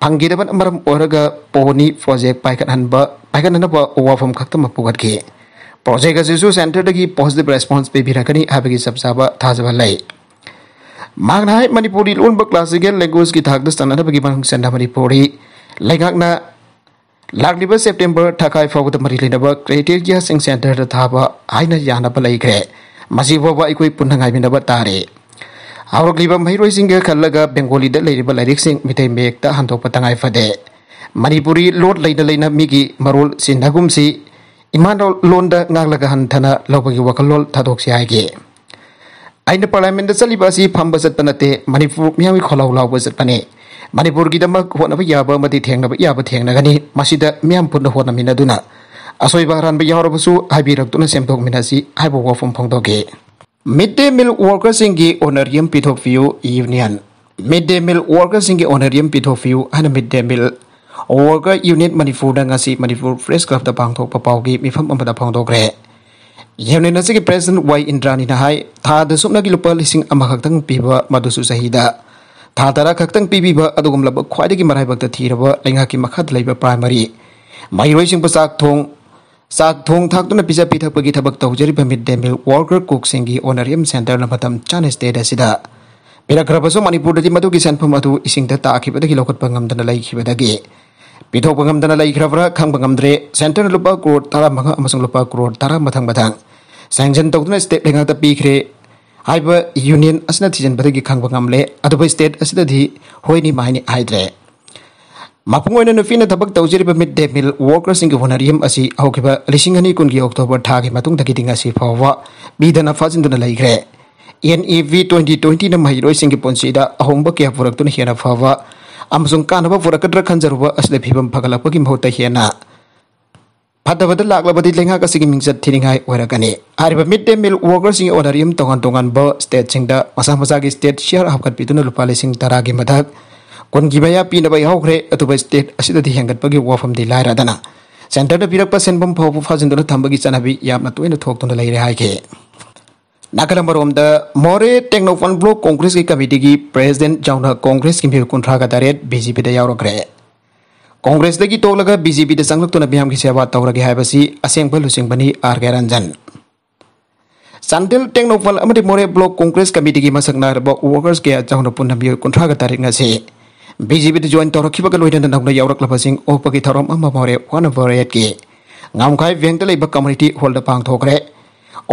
ꯐꯪꯈꯤꯗꯕꯅ ꯃꯔꯝ ꯑꯣꯏꯔꯒ ꯄꯣꯅꯤ ꯄ꯭ꯔꯣꯖꯦꯛ ꯄꯥꯏꯈꯠꯍꯟꯕ, ꯄꯥꯏꯈꯠꯅꯅꯕ ꯋꯥꯐꯝ ꯈꯛꯇꯃꯛ ꯄꯨꯈꯠꯈꯤ꯫ ꯄ꯭ꯔꯣꯖꯦꯛ ꯑꯁꯤꯁꯨ ꯁꯦꯟꯇꯔꯗꯒꯤ ꯄꯣꯖꯤꯇꯤꯚ ꯔꯦꯁꯄꯣꯟꯁ ꯄꯤꯕꯤꯔꯛꯀꯅꯤ ꯍꯥꯏꯕꯒꯤ ꯆꯞ ꯆꯥꯕ ꯊꯥꯖꯕ ꯂꯩ꯫ ꯃꯍꯥꯛꯅ ꯍꯥꯏ, ꯃꯅꯤꯄꯨꯔꯤ ꯂꯣꯟꯕ ꯀ꯭ꯂꯥꯁꯤꯀꯦꯜ ꯂꯦꯡꯒ꯭ꯋꯦꯖꯀꯤ ꯊꯥꯛꯇ ꯆꯠꯅꯅꯕꯒꯤ ꯃꯅꯨꯡ ꯆꯟꯅ ꯃꯅꯤꯄꯨꯔꯤ ꯂꯩꯉꯥꯛꯅ ꯂꯥꯛꯂꯤꯕ ꯁꯦꯞꯇꯦꯝꯕꯔ ꯊꯥꯈꯥꯏ ꯐꯥꯎꯕꯗ ꯃꯔꯤ ꯂꯩꯅꯕ ꯀ꯭ꯔꯥꯏꯇꯦꯔꯤꯌꯥꯁꯤꯡ ꯁꯦꯟꯇꯔꯗ ꯊꯥꯕ ꯍꯥꯏꯅ ꯌꯥꯅꯕ ꯂꯩꯈ꯭ꯔꯦ꯫ ꯃꯁꯤ ꯐꯥꯎꯕ ꯑꯩꯈꯣꯏ ꯄꯨꯟꯅ ꯉꯥꯏꯃꯤꯟꯅꯕ ꯇꯥꯔꯦ꯫ ꯍꯧꯔꯛꯂꯤꯕ ꯃꯍꯩꯔꯣꯏꯁꯤꯡꯒ ꯈꯜꯂꯒ ꯕꯦꯡꯒꯣꯂꯤꯗ ꯂꯩꯔꯤꯕ ꯂꯥꯏꯔꯤꯛꯁꯤꯡ ꯃꯤꯇꯩ ꯃꯌꯦꯛꯇ ꯍꯟꯗꯣꯛꯄ ꯇꯉꯥꯏ ꯐꯗꯦ꯫ ꯃꯅꯤꯄꯨꯔꯤ ꯂꯣꯟ ꯂꯩꯅ ꯂꯩꯅ ꯃꯤꯒꯤ ꯃꯔꯣꯜ ꯁꯤꯟꯅꯒꯨꯝꯁꯤ꯫ ꯏꯃꯥ ꯂꯣꯟꯗ ꯉꯥꯡꯂꯒ ꯍꯟꯊꯅ ꯂꯧꯕꯒꯤ ꯋꯥꯈꯜꯂꯣꯟ ꯊꯥꯗꯣꯛꯁꯤ ꯍꯥꯏꯒꯦ꯫ ꯑꯩꯅ ꯄꯥꯔꯂꯤꯌꯥꯃꯦꯟꯗ ꯆꯠꯂꯤꯕ ꯑꯁꯤ ꯐꯝꯕ ꯆꯠꯄ ꯅꯠꯇꯦ, ꯃꯅꯤꯄꯨꯔ ꯃꯤꯌꯥꯝꯒꯤ ꯈꯣꯜꯂꯥꯎ ꯂꯥꯎꯕ ꯆꯠꯄꯅꯤ꯫ ꯃꯅꯤꯄꯨꯔꯒꯤꯗꯃꯛ ꯍꯣꯠꯅꯕ ꯌꯥꯕ ꯑꯃꯗꯤ ꯊꯦꯡꯅꯕ ꯌꯥꯕ ꯊꯦꯡꯅꯒꯅꯤ꯫ ꯃꯁꯤꯗ ꯃꯤꯌꯥꯝ ꯄꯨꯟꯅ ꯍꯣꯠꯅꯃꯤꯟꯅꯗꯨꯅ ꯑꯁꯣꯏꯕ ꯑꯔꯥꯟꯕ ꯌꯥꯎꯔꯕꯁꯨ ꯍꯥꯏꯕꯤꯔꯛꯇꯨꯅ ꯁꯦꯝꯗꯣꯛꯃꯤꯟꯅꯁꯤ ꯍꯥꯏꯕ ꯋꯥꯐꯝ ꯐꯣꯡꯗꯣꯛꯈꯤ꯫ ꯃꯤꯗ ꯗꯦ ꯃꯤꯜ ꯋꯥꯔꯀꯔꯁꯤꯡꯒꯤ ꯑꯣꯅꯔꯤꯌꯝ ꯄꯤꯊꯣꯛꯄꯤꯌꯨ ꯌꯨꯅꯤꯌꯟ꯫ ꯃꯤꯗ ꯗꯦ ꯃꯤꯜ ꯋꯥꯔꯀꯔꯁꯤꯡꯒꯤ ꯑꯣꯅꯔꯤꯌꯝ ꯄꯤꯊꯣꯛꯄꯤꯌꯨ ꯍꯥꯏꯅ ꯃꯤꯗ ꯗꯦ ꯃꯤꯜ ꯋꯥꯔꯀꯔ ꯌꯨꯅꯤꯌꯟ ꯃꯅꯤꯄꯨꯔꯗ ꯉꯁꯤ ꯃꯅꯤꯄꯨꯔ ꯄ꯭ꯔꯦꯁ ꯀ꯭ꯂꯕꯇ ꯄꯥꯡꯊꯣꯛꯄ ꯄꯥꯎꯒꯤ ꯃꯤꯐꯝ ꯑꯃꯗ ꯐꯣꯡꯗꯣꯛꯈ꯭ꯔꯦ꯫ ꯌꯨꯅꯤꯌꯟ ꯑꯁꯤꯒꯤ ꯄ꯭ꯔꯦꯁꯤꯗꯦꯟꯠ ꯋꯥꯏ ꯏꯟꯗ꯭ꯔꯥꯅꯤꯅ ꯍꯥꯏ, ꯊꯥꯗ ꯁꯨꯞꯅꯒꯤ ꯂꯨꯄꯥ ꯂꯤꯁꯤꯡ ꯑꯃꯈꯛꯇꯪ ꯄꯤꯕ, ꯃꯗꯨꯁꯨ ꯆꯍꯤꯗ ꯊꯥ ꯇꯔꯥ ꯈꯛꯇꯪ ꯄꯤꯕꯤꯕ ꯑꯗꯨꯒꯨꯝꯂꯕ ꯈ꯭ꯋꯥꯏꯗꯒꯤ ꯃꯔꯥꯏꯕꯛꯇ ꯊꯤꯔꯕ ꯂꯩꯉꯥꯛꯀꯤ ꯃꯈꯥꯗ ꯂꯩꯕ ꯄ꯭ꯔꯥꯏꯃꯔꯤ ꯃꯍꯩꯔꯣꯏꯁꯤꯡꯕꯨ ꯆꯥꯛ ꯊꯣꯡ ꯆꯥꯛ ꯊꯣꯡ ꯊꯥꯛꯇꯨꯅ ꯄꯤꯖ ꯄꯤꯊꯛꯄꯒꯤ ꯊꯕꯛ ꯇꯧꯖꯔꯤꯕ ꯃꯤꯗ ꯗꯦ ꯃꯤꯜ ꯋꯥꯔꯀꯔ ꯀꯨꯛꯁꯤꯡꯒꯤ ꯑꯣꯅꯔꯤꯌꯝ ꯁꯦꯟꯇꯔꯅ ꯃꯇꯝ ꯆꯥꯅ ꯁ꯭ꯇꯦꯠ ꯑꯁꯤꯗ ꯄꯤꯔꯛꯈ꯭ꯔꯕꯁꯨ, ꯃꯅꯤꯄꯨꯔꯗꯗꯤ ꯃꯗꯨꯒꯤ ꯁꯦꯟꯐꯝ ꯑꯗꯨ ꯏꯁꯤꯡꯗ ꯇꯥꯈꯤꯕꯗꯒꯤ ꯂꯧꯈꯠꯄ ꯉꯝꯗꯅ ꯂꯩꯈꯤꯕꯗꯒꯤ ꯄꯤꯊꯣꯛꯄ ꯉꯝꯗꯅ ꯂꯩꯈ꯭ꯔꯕ꯭ꯔꯥ ꯈꯪꯕ ꯉꯝꯗ꯭ꯔꯦ꯫ ꯁꯦꯟꯇꯔꯅ ꯂꯨꯄꯥ ꯀ꯭ꯔꯣꯔ ꯇꯔꯥꯃꯉꯥ ꯑꯃꯁꯨꯡ ꯂꯨꯄꯥ ꯀ꯭ꯔꯣꯔ ꯇꯔꯥ ꯃꯊꯪ ꯃꯊꯪ ꯁꯦꯡꯁꯟ ꯇꯧꯗꯨꯅ ꯁ꯭ꯇꯦꯠ ꯂꯩꯉꯥꯛꯇ ꯄꯤꯈ꯭ꯔꯦ ꯍꯥꯏꯕ ꯌꯨꯅꯤꯌꯟ ꯑꯁꯤꯅ ꯊꯤꯖꯤꯟꯕꯗꯒꯤ ꯈꯪꯕ ꯉꯝꯂꯦ꯫ ꯑꯗꯨꯕꯨ ꯁ꯭ꯇꯦꯠ ꯑꯁꯤꯗꯗꯤ ꯍꯣꯏꯅꯤ ꯃꯥꯏꯅꯤ ꯍꯥꯏꯗ꯭ꯔꯦ꯫ ꯃꯄꯨꯡ ꯑꯣꯏꯅ ꯅꯨꯄꯤꯅ ꯊꯕꯛ ꯇꯧꯖꯔꯤꯕ ꯃꯤꯗ ꯗꯦ ꯃꯤꯜ ꯋꯥꯔꯀꯔꯁꯤꯡꯒꯤ ꯍꯣꯅꯔꯤꯌꯝ ꯑꯁꯤ ꯍꯧꯈꯤꯕ ꯂꯤꯁꯤꯡ ꯑꯅꯤ ꯀꯨꯟꯒꯤ ꯑꯣꯛꯇꯣꯕꯔ ꯊꯥꯒꯤ ꯃꯇꯨꯡꯗꯒꯤꯗꯤ ꯉꯁꯤ ꯐꯥꯎꯕ ꯄꯤꯗꯅ ꯐꯥꯖꯤꯟꯗꯨꯅ ꯂꯩꯈ꯭ꯔꯦ꯫ NEP twenty twenty ꯅ ꯃꯍꯩꯔꯣꯏꯁꯤꯡꯒꯤ ꯄꯨꯟꯁꯤꯗ ꯑꯍꯣꯡꯕ ꯀꯌꯥ ꯄꯨꯔꯛꯇꯨꯅ ꯍꯦꯟꯅ ꯐꯕ ꯑꯃꯁꯨꯡ ꯀꯥꯟꯅꯕ ꯄꯨꯔꯛꯀꯗ꯭ꯔꯥ ꯈꯟꯖꯔꯨꯕ ꯑꯁꯤꯗ ꯐꯤꯕꯝ ꯐꯒꯠꯂꯛꯄꯒꯤ ꯃꯍꯨꯠꯇ ꯍꯦꯟꯅ ꯐꯠꯇꯕꯗ ꯂꯥꯛꯂꯕꯗꯤ ꯂꯩꯉꯥꯛ ꯑꯁꯤꯒꯤ ꯃꯤꯡꯆꯠ ꯊꯤꯅꯤꯡꯉꯥꯏ ꯑꯣꯏꯔꯛꯀꯅꯤ꯫ ꯍꯥꯏꯔꯤꯕ ꯃꯤꯗ ꯗꯦ ꯃꯤꯜ ꯋꯥꯔꯀꯔꯁꯤꯡꯒꯤ ꯑꯣꯅꯔꯤꯌꯝ ꯇꯣꯉꯥꯟ ꯇꯣꯉꯥꯟꯕ ꯁ꯭ꯇꯦꯠꯁꯤꯡꯗ ꯃꯁꯥ ꯃꯁꯥꯒꯤ ꯁ꯭ꯇꯦꯠ ꯁꯤꯌꯥꯔ ꯍꯥꯞꯀꯠꯄꯤꯗꯨꯅ ꯂꯨꯄꯥ ꯂꯤꯁꯤꯡ ꯇꯔꯥꯒꯤ ꯃꯊꯛ ꯀꯨꯟꯒꯤ ꯃꯌꯥ ꯄꯤꯅꯕ ꯌꯥꯎꯈ꯭ꯔꯦ꯫ ꯑꯗꯨꯕꯨ ꯁ꯭ꯇꯦꯠ ꯑꯁꯤꯗꯗꯤ ꯍꯦꯟꯒꯠꯄꯒꯤ ꯋꯥꯐꯝꯗꯤ ꯂꯥꯏꯔꯗꯅ ꯁꯦꯟꯇꯔꯗ ꯄꯤꯔꯛꯄ ꯁꯦꯟꯐꯝ ꯐꯥꯎꯕ ꯐꯥꯖꯤꯟꯗꯨꯅ ꯊꯝꯕꯒꯤ ꯆꯠꯅꯕꯤ ꯌꯥꯝꯅ ꯇꯣꯏꯅ ꯊꯣꯛꯇꯨꯅ ꯂꯩꯔꯦ ꯍꯥꯏꯈꯤ꯫ ꯅꯥꯀꯜ ꯑꯃꯔꯣꯝꯗ ꯃꯣꯔꯦ ꯇꯦꯡꯅꯧꯄꯜ ꯕ꯭ꯂꯣꯛ ꯀꯣꯡꯒ꯭ꯔꯦꯁꯀꯤ ꯀꯃꯤꯇꯤꯒꯤ ꯄ꯭ꯔꯦꯁꯤꯗꯦꯟꯠ ꯌꯥꯎꯅ ꯀꯣꯡꯒ꯭ꯔꯦꯁꯀꯤ ꯃꯤꯑꯣꯏ ꯀꯨꯟꯊ꯭ꯔꯥꯒ ꯇꯔꯦꯠ BJPꯗ ꯌꯥꯎꯔꯛꯈ꯭ꯔꯦ꯫ ꯀꯣꯡꯒ꯭ꯔꯦꯁꯇꯒꯤ ꯇꯣꯛꯂꯒ BJPꯗ ꯆꯪꯂꯛꯇꯨꯅ ꯃꯤꯌꯥꯝꯒꯤ ꯁꯦꯕꯥ ꯇꯧꯔꯒꯦ ꯍꯥꯏꯕꯁꯤ ꯑꯁꯦꯡꯕ ꯂꯨꯆꯤꯡꯕꯅꯤ ꯑꯥꯔ ꯀꯦ ꯔꯟꯖꯟ꯫ ꯆꯥꯟꯗꯦꯜ ꯇꯦꯡꯅꯧꯄꯜ ꯑꯃꯗꯤ ꯃꯣꯔꯦ ꯕ꯭ꯂꯣꯛ ꯀꯣꯡꯒ꯭ꯔꯦꯁ ꯀꯃꯤꯇꯤꯒꯤ ꯃꯁꯛ ꯅꯥꯏꯔꯕ ꯋꯥꯔꯀꯔꯁ ꯀꯌꯥ ꯌꯥꯎꯅ ꯄꯨꯟꯅ ꯃꯤꯑꯣꯏ ꯀꯨꯟꯊ꯭ꯔꯥꯒ ꯇꯔꯦꯠ ꯉꯁꯤ BJPꯗ ꯖꯣꯏꯟ ꯇꯧꯔꯛꯈꯤꯕꯒ ꯂꯣꯏꯅꯅ ꯅꯧꯅ ꯌꯥꯎꯔꯛꯂꯕꯁꯤꯡ ꯑꯣꯛꯄꯒꯤ ꯊꯧꯔꯝ ꯑꯃ ꯃꯣꯔꯦ ꯋꯥꯟ ꯅꯝꯕꯔ ꯑꯩꯠꯀꯤ ꯉꯝꯈꯥꯏ ꯚꯦꯡꯗ ꯂꯩꯕ ꯀꯝꯃꯨꯅꯤꯇꯤ ꯍꯣꯜꯗ ꯄꯥꯡꯊꯣꯛꯈ꯭ꯔꯦ꯫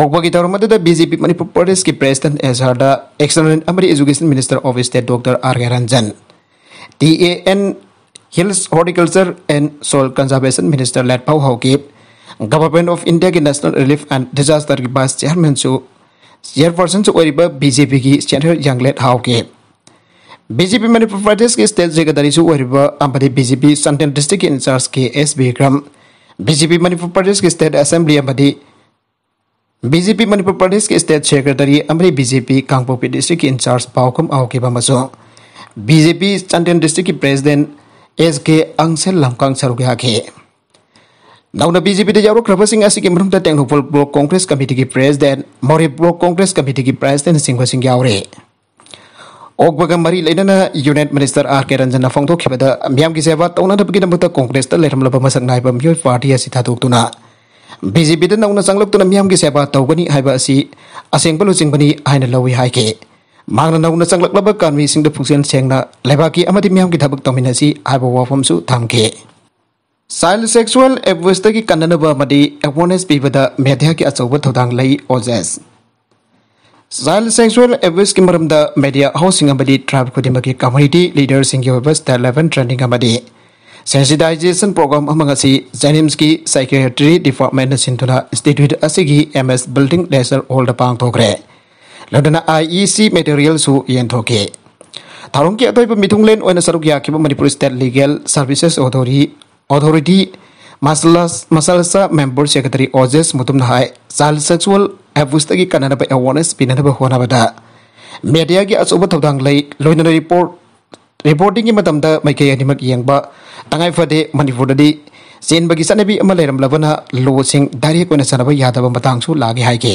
ꯑꯣꯛꯄꯒꯤ ꯊꯧꯔꯝ ꯑꯗꯨꯗ BJP ꯃꯅꯤꯄꯨꯔ ꯄ꯭ꯔꯗꯦꯁꯀꯤ ꯄ꯭ꯔꯦꯁꯤꯗꯦꯟꯠ ꯑꯦꯁ ꯑꯥꯔꯗ ꯑꯦꯛꯁꯇꯔꯅꯦꯜ ꯑꯃꯗꯤ education minister of state doctor R K Ranjan, TAN, Hills Horticulture and Soil Conservation Minister ꯂꯦꯠꯄꯥꯎ Haokip, Government of Indiaꯒꯤ National Relief and Disasterꯒꯤ vice chairmanꯁꯨ, chairpersonꯁꯨ ꯑꯣꯏꯔꯤꯕ BJPꯒꯤ senior ꯌꯪꯂꯦꯠ ꯍꯥꯎꯀꯤꯞ, BJP ꯃꯅꯤꯄꯨꯔ ꯄ꯭ꯔꯗꯦꯁꯀꯤ state secretaryꯁꯨ ꯑꯣꯏꯔꯤꯕ ꯑꯃꯗꯤ BJP Chandel districtꯀꯤ incharge ꯀꯦ ꯑꯦꯁ ꯕꯤꯀ꯭ꯔꯝ, BJP ꯃꯅꯤꯄꯨꯔ ꯄ꯭ꯔꯗꯦꯁꯀꯤ state assembly ꯑꯃꯗꯤ BJP Manipur ꯄ꯭ꯔꯗꯦꯁꯀꯤ state secretary ꯑꯃꯗꯤ BJP ꯀꯥꯡꯄꯣꯛꯄꯤ districtꯀꯤ incharge ꯄꯥꯎꯈꯨꯝ ꯍꯥꯎꯀꯤꯞ ꯑꯃꯁꯨꯡ BJP Chandel districtꯀꯤ president ꯑꯦꯁ ꯀꯦ ꯑꯪꯁꯦꯜ ꯂꯝꯀꯥꯡ ꯁꯔꯨꯛ ꯌꯥꯈꯤ꯫ ꯅꯧꯅ BJPꯗ ꯌꯥꯎꯔꯛꯈ꯭ꯔꯕꯁꯤꯡ ꯑꯁꯤꯒꯤ ꯃꯅꯨꯡꯗ ꯇꯦꯡꯅꯧꯄꯜ ꯕ꯭ꯂꯣꯛ ꯀꯣꯡꯒ꯭ꯔꯦꯁ ꯀꯃꯤꯇꯤꯒꯤ president, ꯃꯣꯔꯦ ꯕ꯭ꯂꯣꯛ ꯀꯣꯡꯒ꯭ꯔꯦꯁ ꯀꯃꯤꯇꯤꯒꯤ presidentꯅꯆꯤꯡꯕꯁꯤꯡ ꯌꯥꯎꯔꯤ꯫ ꯑꯣꯛꯄꯒ ꯃꯔꯤ ꯂꯩꯅꯅ ꯌꯨꯅꯤꯌꯟ ꯃꯤꯅꯤꯁꯇꯔ ꯑꯥꯔ ꯀꯦ ꯔꯟꯖꯟꯅ ꯐꯣꯡꯗꯣꯛꯈꯤꯕꯗ, ꯃꯤꯌꯥꯝꯒꯤ ꯁꯦꯕꯥ ꯇꯧꯅꯅꯕꯒꯤꯗꯃꯛꯇ ꯀꯣꯡꯒ꯭ꯔꯦꯁꯇ ꯂꯩꯔꯝꯂꯕ ꯃꯁꯛ ꯅꯥꯏꯕ ꯃꯤꯑꯣꯏ ꯄꯥꯔꯇꯤ ꯑꯁꯤ ꯊꯥꯗꯣꯛꯇꯨꯅ BJPꯗ ꯅꯧꯅ ꯆꯪꯂꯛꯇꯨꯅ ꯃꯤꯌꯥꯝꯒꯤ ꯁꯦꯕꯥ ꯇꯧꯒꯅꯤ ꯍꯥꯏꯕ ꯑꯁꯤ ꯑꯁꯦꯡꯕ ꯂꯨꯆꯤꯡꯕꯅꯤ ꯍꯥꯏꯅ ꯂꯧꯏ ꯍꯥꯏꯈꯤ꯫ ꯃꯍꯥꯛꯅ ꯅꯧꯅ ꯆꯪꯂꯛꯂꯕ ꯀꯥꯔꯃꯤꯁꯤꯡꯗ ꯄꯨꯛꯆꯦꯜ ꯁꯦꯡꯅ ꯂꯩꯕꯥꯛꯀꯤ ꯑꯃꯗꯤ ꯃꯤꯌꯥꯝꯒꯤ ꯊꯕꯛ ꯇꯧꯃꯤꯟꯅꯁꯤ ꯍꯥꯏꯕ ꯋꯥꯐꯝꯁꯨ ꯊꯝꯈꯤ꯫ Child sexual abuseꯇꯒꯤ ꯀꯟꯅꯅꯕ ꯑꯃꯗꯤ awareness ꯄꯤꯕꯗ mediaꯒꯤ ꯑꯆꯧꯕ ꯊꯧꯗꯥꯡ ꯂꯩ, ꯑꯣꯖꯦꯁ꯫ Child sexual abuseꯀꯤ ꯃꯔꯝꯗ media houseꯁꯤꯡ ꯑꯃꯗꯤ tribe ꯈꯨꯗꯤꯡꯃꯛꯀꯤ community leaderꯁꯤꯡꯒꯤ ꯑꯣꯏꯕ state level training ꯑꯃꯗꯤ sensitization program ꯑꯃ ꯉꯁꯤ JNIMSꯀꯤ psychiatry departmentꯅ ꯁꯤꯟꯗꯨꯅ institute ꯑꯁꯤꯒꯤ MS building lecture hallꯗ ꯄꯥꯡꯊꯣꯛꯈ꯭ꯔꯦ꯫ ꯂꯣꯏꯅꯅ IEC materialꯁꯨ ꯌꯦꯟꯊꯣꯛꯈꯤ꯫ ꯊꯧꯔꯝꯒꯤ ꯑꯇꯣꯏꯕ ꯃꯤꯊꯨꯡꯂꯦꯟ ꯑꯣꯏꯅ ꯁꯔꯨꯛ ꯌꯥꯈꯤꯕ Manipur State Legal Services Authority, Authority muscles member secretary ꯑꯣꯖꯦꯁ ꯃꯨꯇꯨꯝꯅ ꯍꯥꯏ, child sexual abuseꯇꯒꯤ ꯀꯟꯅꯅꯕ awareness ꯄꯤꯅꯅꯕ ꯍꯣꯠꯅꯕꯗ mediaꯒꯤ ꯑꯆꯧꯕ ꯊꯧꯗꯥꯡ ꯂꯩ꯫ ꯂꯣꯏꯅꯅ report reportingꯒꯤ ꯃꯇꯝꯗ ꯃꯥꯏꯀꯩ ꯑꯅꯤꯃꯛ ꯌꯦꯡꯕ ꯇꯉꯥꯏ ꯐꯗꯦ꯫ ꯃꯅꯤꯄꯨꯔꯗꯗꯤ ꯆꯦꯟꯕꯒꯤ ꯆꯠꯅꯕꯤ ꯑꯃ ꯂꯩꯔꯝꯂꯕꯅ lawꯁꯤꯡ direct ꯑꯣꯏꯅ ꯆꯠꯅꯕ ꯌꯥꯗꯕ ꯃꯇꯥꯡꯁꯨ ꯂꯥꯛꯏ ꯍꯥꯏꯈꯤ꯫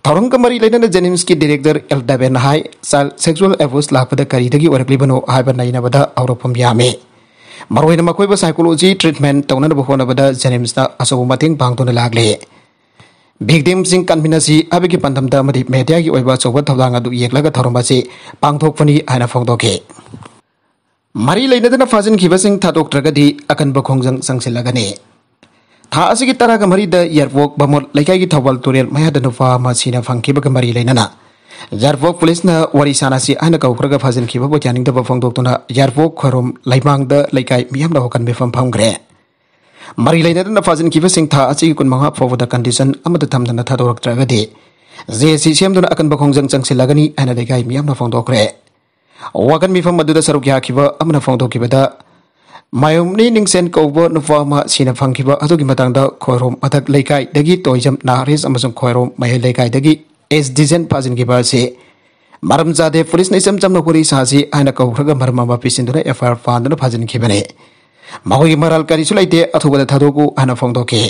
ꯊꯧꯔꯝꯒ ꯃꯔꯤ ꯂꯩꯅꯅ JNIMSꯀꯤ director ꯑꯦꯜ ꯗꯕꯦꯟꯅ ꯍꯥꯏ, child sexual abuse ꯂꯥꯛꯄꯗ ꯀꯔꯤꯗꯒꯤ ꯑꯣꯏꯔꯛꯂꯤꯕꯅꯣ ꯍꯥꯏꯕ ꯅꯩꯅꯕꯗ ꯍꯧꯔꯛꯐꯝ ꯌꯥꯝꯃꯤ꯫ ꯃꯔꯨꯑꯣꯏꯅ ꯃꯈꯣꯏꯕꯨ psychology treatment ꯇꯧꯅꯅꯕ ꯍꯣꯠꯅꯕꯗ JNIMSꯅ ꯑꯆꯧꯕ ꯃꯇꯦꯡ ꯄꯥꯡꯗꯨꯅ ꯂꯥꯛꯂꯤ꯫ Victimꯁꯤꯡ ꯀꯟꯃꯤꯟꯅꯁꯤ ꯍꯥꯏꯕꯒꯤ ꯄꯥꯟꯗꯝꯗ ꯑꯃꯗꯤ mediaꯒꯤ ꯑꯣꯏꯕ ꯑꯆꯧꯕ ꯊꯧꯗꯥꯡ ꯑꯗꯨ ꯌꯦꯡꯂꯒ ꯊꯧꯔꯝ ꯑꯁꯤ ꯄꯥꯡꯊꯣꯛꯄꯅꯤ ꯍꯥꯏꯅ ꯐꯣꯡꯗꯣꯛꯈꯤ꯫ ꯃꯔꯤ ꯂꯩꯅꯗꯅ ꯐꯥꯖꯤꯟꯈꯤꯕꯁꯤꯡ ꯊꯥꯗꯣꯛꯇ꯭ꯔꯒꯗꯤ ꯑꯀꯟꯕ ꯈꯣꯡꯖꯪ ꯆꯪꯁꯤꯜꯂꯒꯅꯤ꯫ ꯊꯥ ꯑꯁꯤꯒꯤ ꯇꯔꯥꯒ ꯃꯔꯤꯗ ꯌꯥꯏꯔꯤꯄꯣꯛ ꯕꯥꯃꯣꯟ ꯂꯩꯀꯥꯏꯒꯤ ꯊꯧꯕꯥꯜ ꯇꯨꯔꯦꯜ ꯃꯌꯥꯗ ꯅꯨꯄꯥ ꯑꯃ ꯁꯤꯅ ꯐꯪꯈꯤꯕꯒ ꯃꯔꯤ ꯂꯩꯅꯅ ꯌꯥꯏꯔꯤꯄꯣꯛ ꯄꯨꯂꯤꯁꯅ ꯋꯥꯔꯤ ꯁꯥꯟꯅꯁꯤ ꯍꯥꯏꯅ ꯀꯧꯈ꯭ꯔꯒ ꯐꯥꯖꯤꯟꯈꯤꯕꯕꯨ ꯌꯥꯅꯤꯡꯗꯕ ꯐꯣꯡꯗꯣꯛꯇꯨꯅ ꯌꯥꯏꯔꯤꯄꯣꯛ ꯈꯣꯏꯔꯣꯝ ꯂꯩꯃꯥꯡꯗ ꯂꯩꯀꯥꯏ ꯃꯤꯌꯥꯝꯅ ꯋꯥꯀꯟ ꯃꯤꯐꯝ ꯐꯝꯈ꯭ꯔꯦ꯫ ꯃꯔꯤ ꯂꯩꯅꯗꯅ ꯐꯥꯖꯤꯟꯈꯤꯕꯁꯤꯡ ꯊꯥ ꯑꯁꯤꯒꯤ ꯀꯨꯟꯃꯉꯥ ꯐꯥꯎꯕꯗ condition ꯑꯃꯗ ꯊꯝꯗꯅ ꯊꯥꯗꯣꯔꯛꯇ꯭ꯔꯒꯗꯤ JC ꯁꯦꯝꯗꯨꯅ ꯑꯀꯟꯕ ꯈꯣꯡꯖꯪ ꯆꯪꯁꯤꯜꯂꯒꯅꯤ ꯍꯥꯏꯅ ꯂꯩꯀꯥꯏ ꯃꯤꯌꯥꯝꯅ ꯐꯣꯡꯗꯣꯛꯈ꯭ꯔꯦ꯫ ꯋꯥꯀꯟ ꯃꯤꯐꯝ ꯑꯗꯨꯗ ꯁꯔꯨꯛ ꯌꯥꯈꯤꯕ ꯑꯃꯅ ꯐꯣꯡꯗꯣꯛꯈꯤꯕꯗ, ꯃꯥꯌꯣꯝꯅꯤ ꯅꯤꯡꯁꯦꯟ ꯀꯧꯕ ꯅꯨꯄꯥ ꯑꯃ ꯁꯤꯅ ꯐꯪꯈꯤꯕ ꯑꯗꯨꯒꯤ ꯃꯇꯥꯡꯗ ꯈꯣꯏꯔꯣꯝ ꯃꯊꯛ ꯂꯩꯀꯥꯏꯗꯒꯤ ꯇꯣꯏꯖꯝ ꯅꯥꯔꯤꯁ ꯑꯃꯁꯨꯡ ꯈꯣꯏꯔꯣꯝ ꯃꯌꯥꯏ ꯂꯩꯀꯥꯏꯗꯒꯤ ꯑꯦꯁ ꯗꯤꯖꯦꯟ ꯐꯥꯖꯤꯟꯈꯤꯕ ꯑꯁꯤ ꯃꯔꯝ ꯆꯥꯗꯦ, ꯄꯨꯂꯤꯁꯅ ꯏꯆꯝ ꯆꯝꯅ ꯋꯥꯔꯤ ꯁꯥꯁꯤ ꯍꯥꯏꯅ ꯀꯧꯈ꯭ꯔꯒ ꯃꯔꯝ ꯑꯃ ꯄꯤꯁꯤꯟꯗꯨꯅ FIR ꯄꯥꯟꯗꯨꯅ ꯐꯥꯖꯤꯟꯈꯤꯕꯅꯤ꯫ ꯃꯈꯣꯏꯒꯤ ꯃꯔꯥꯜ ꯀꯔꯤꯁꯨ ꯂꯩꯇꯦ, ꯑꯊꯨꯕꯗ ꯊꯥꯗꯣꯛꯎ ꯍꯥꯏꯅ ꯐꯣꯡꯗꯣꯛꯈꯤ꯫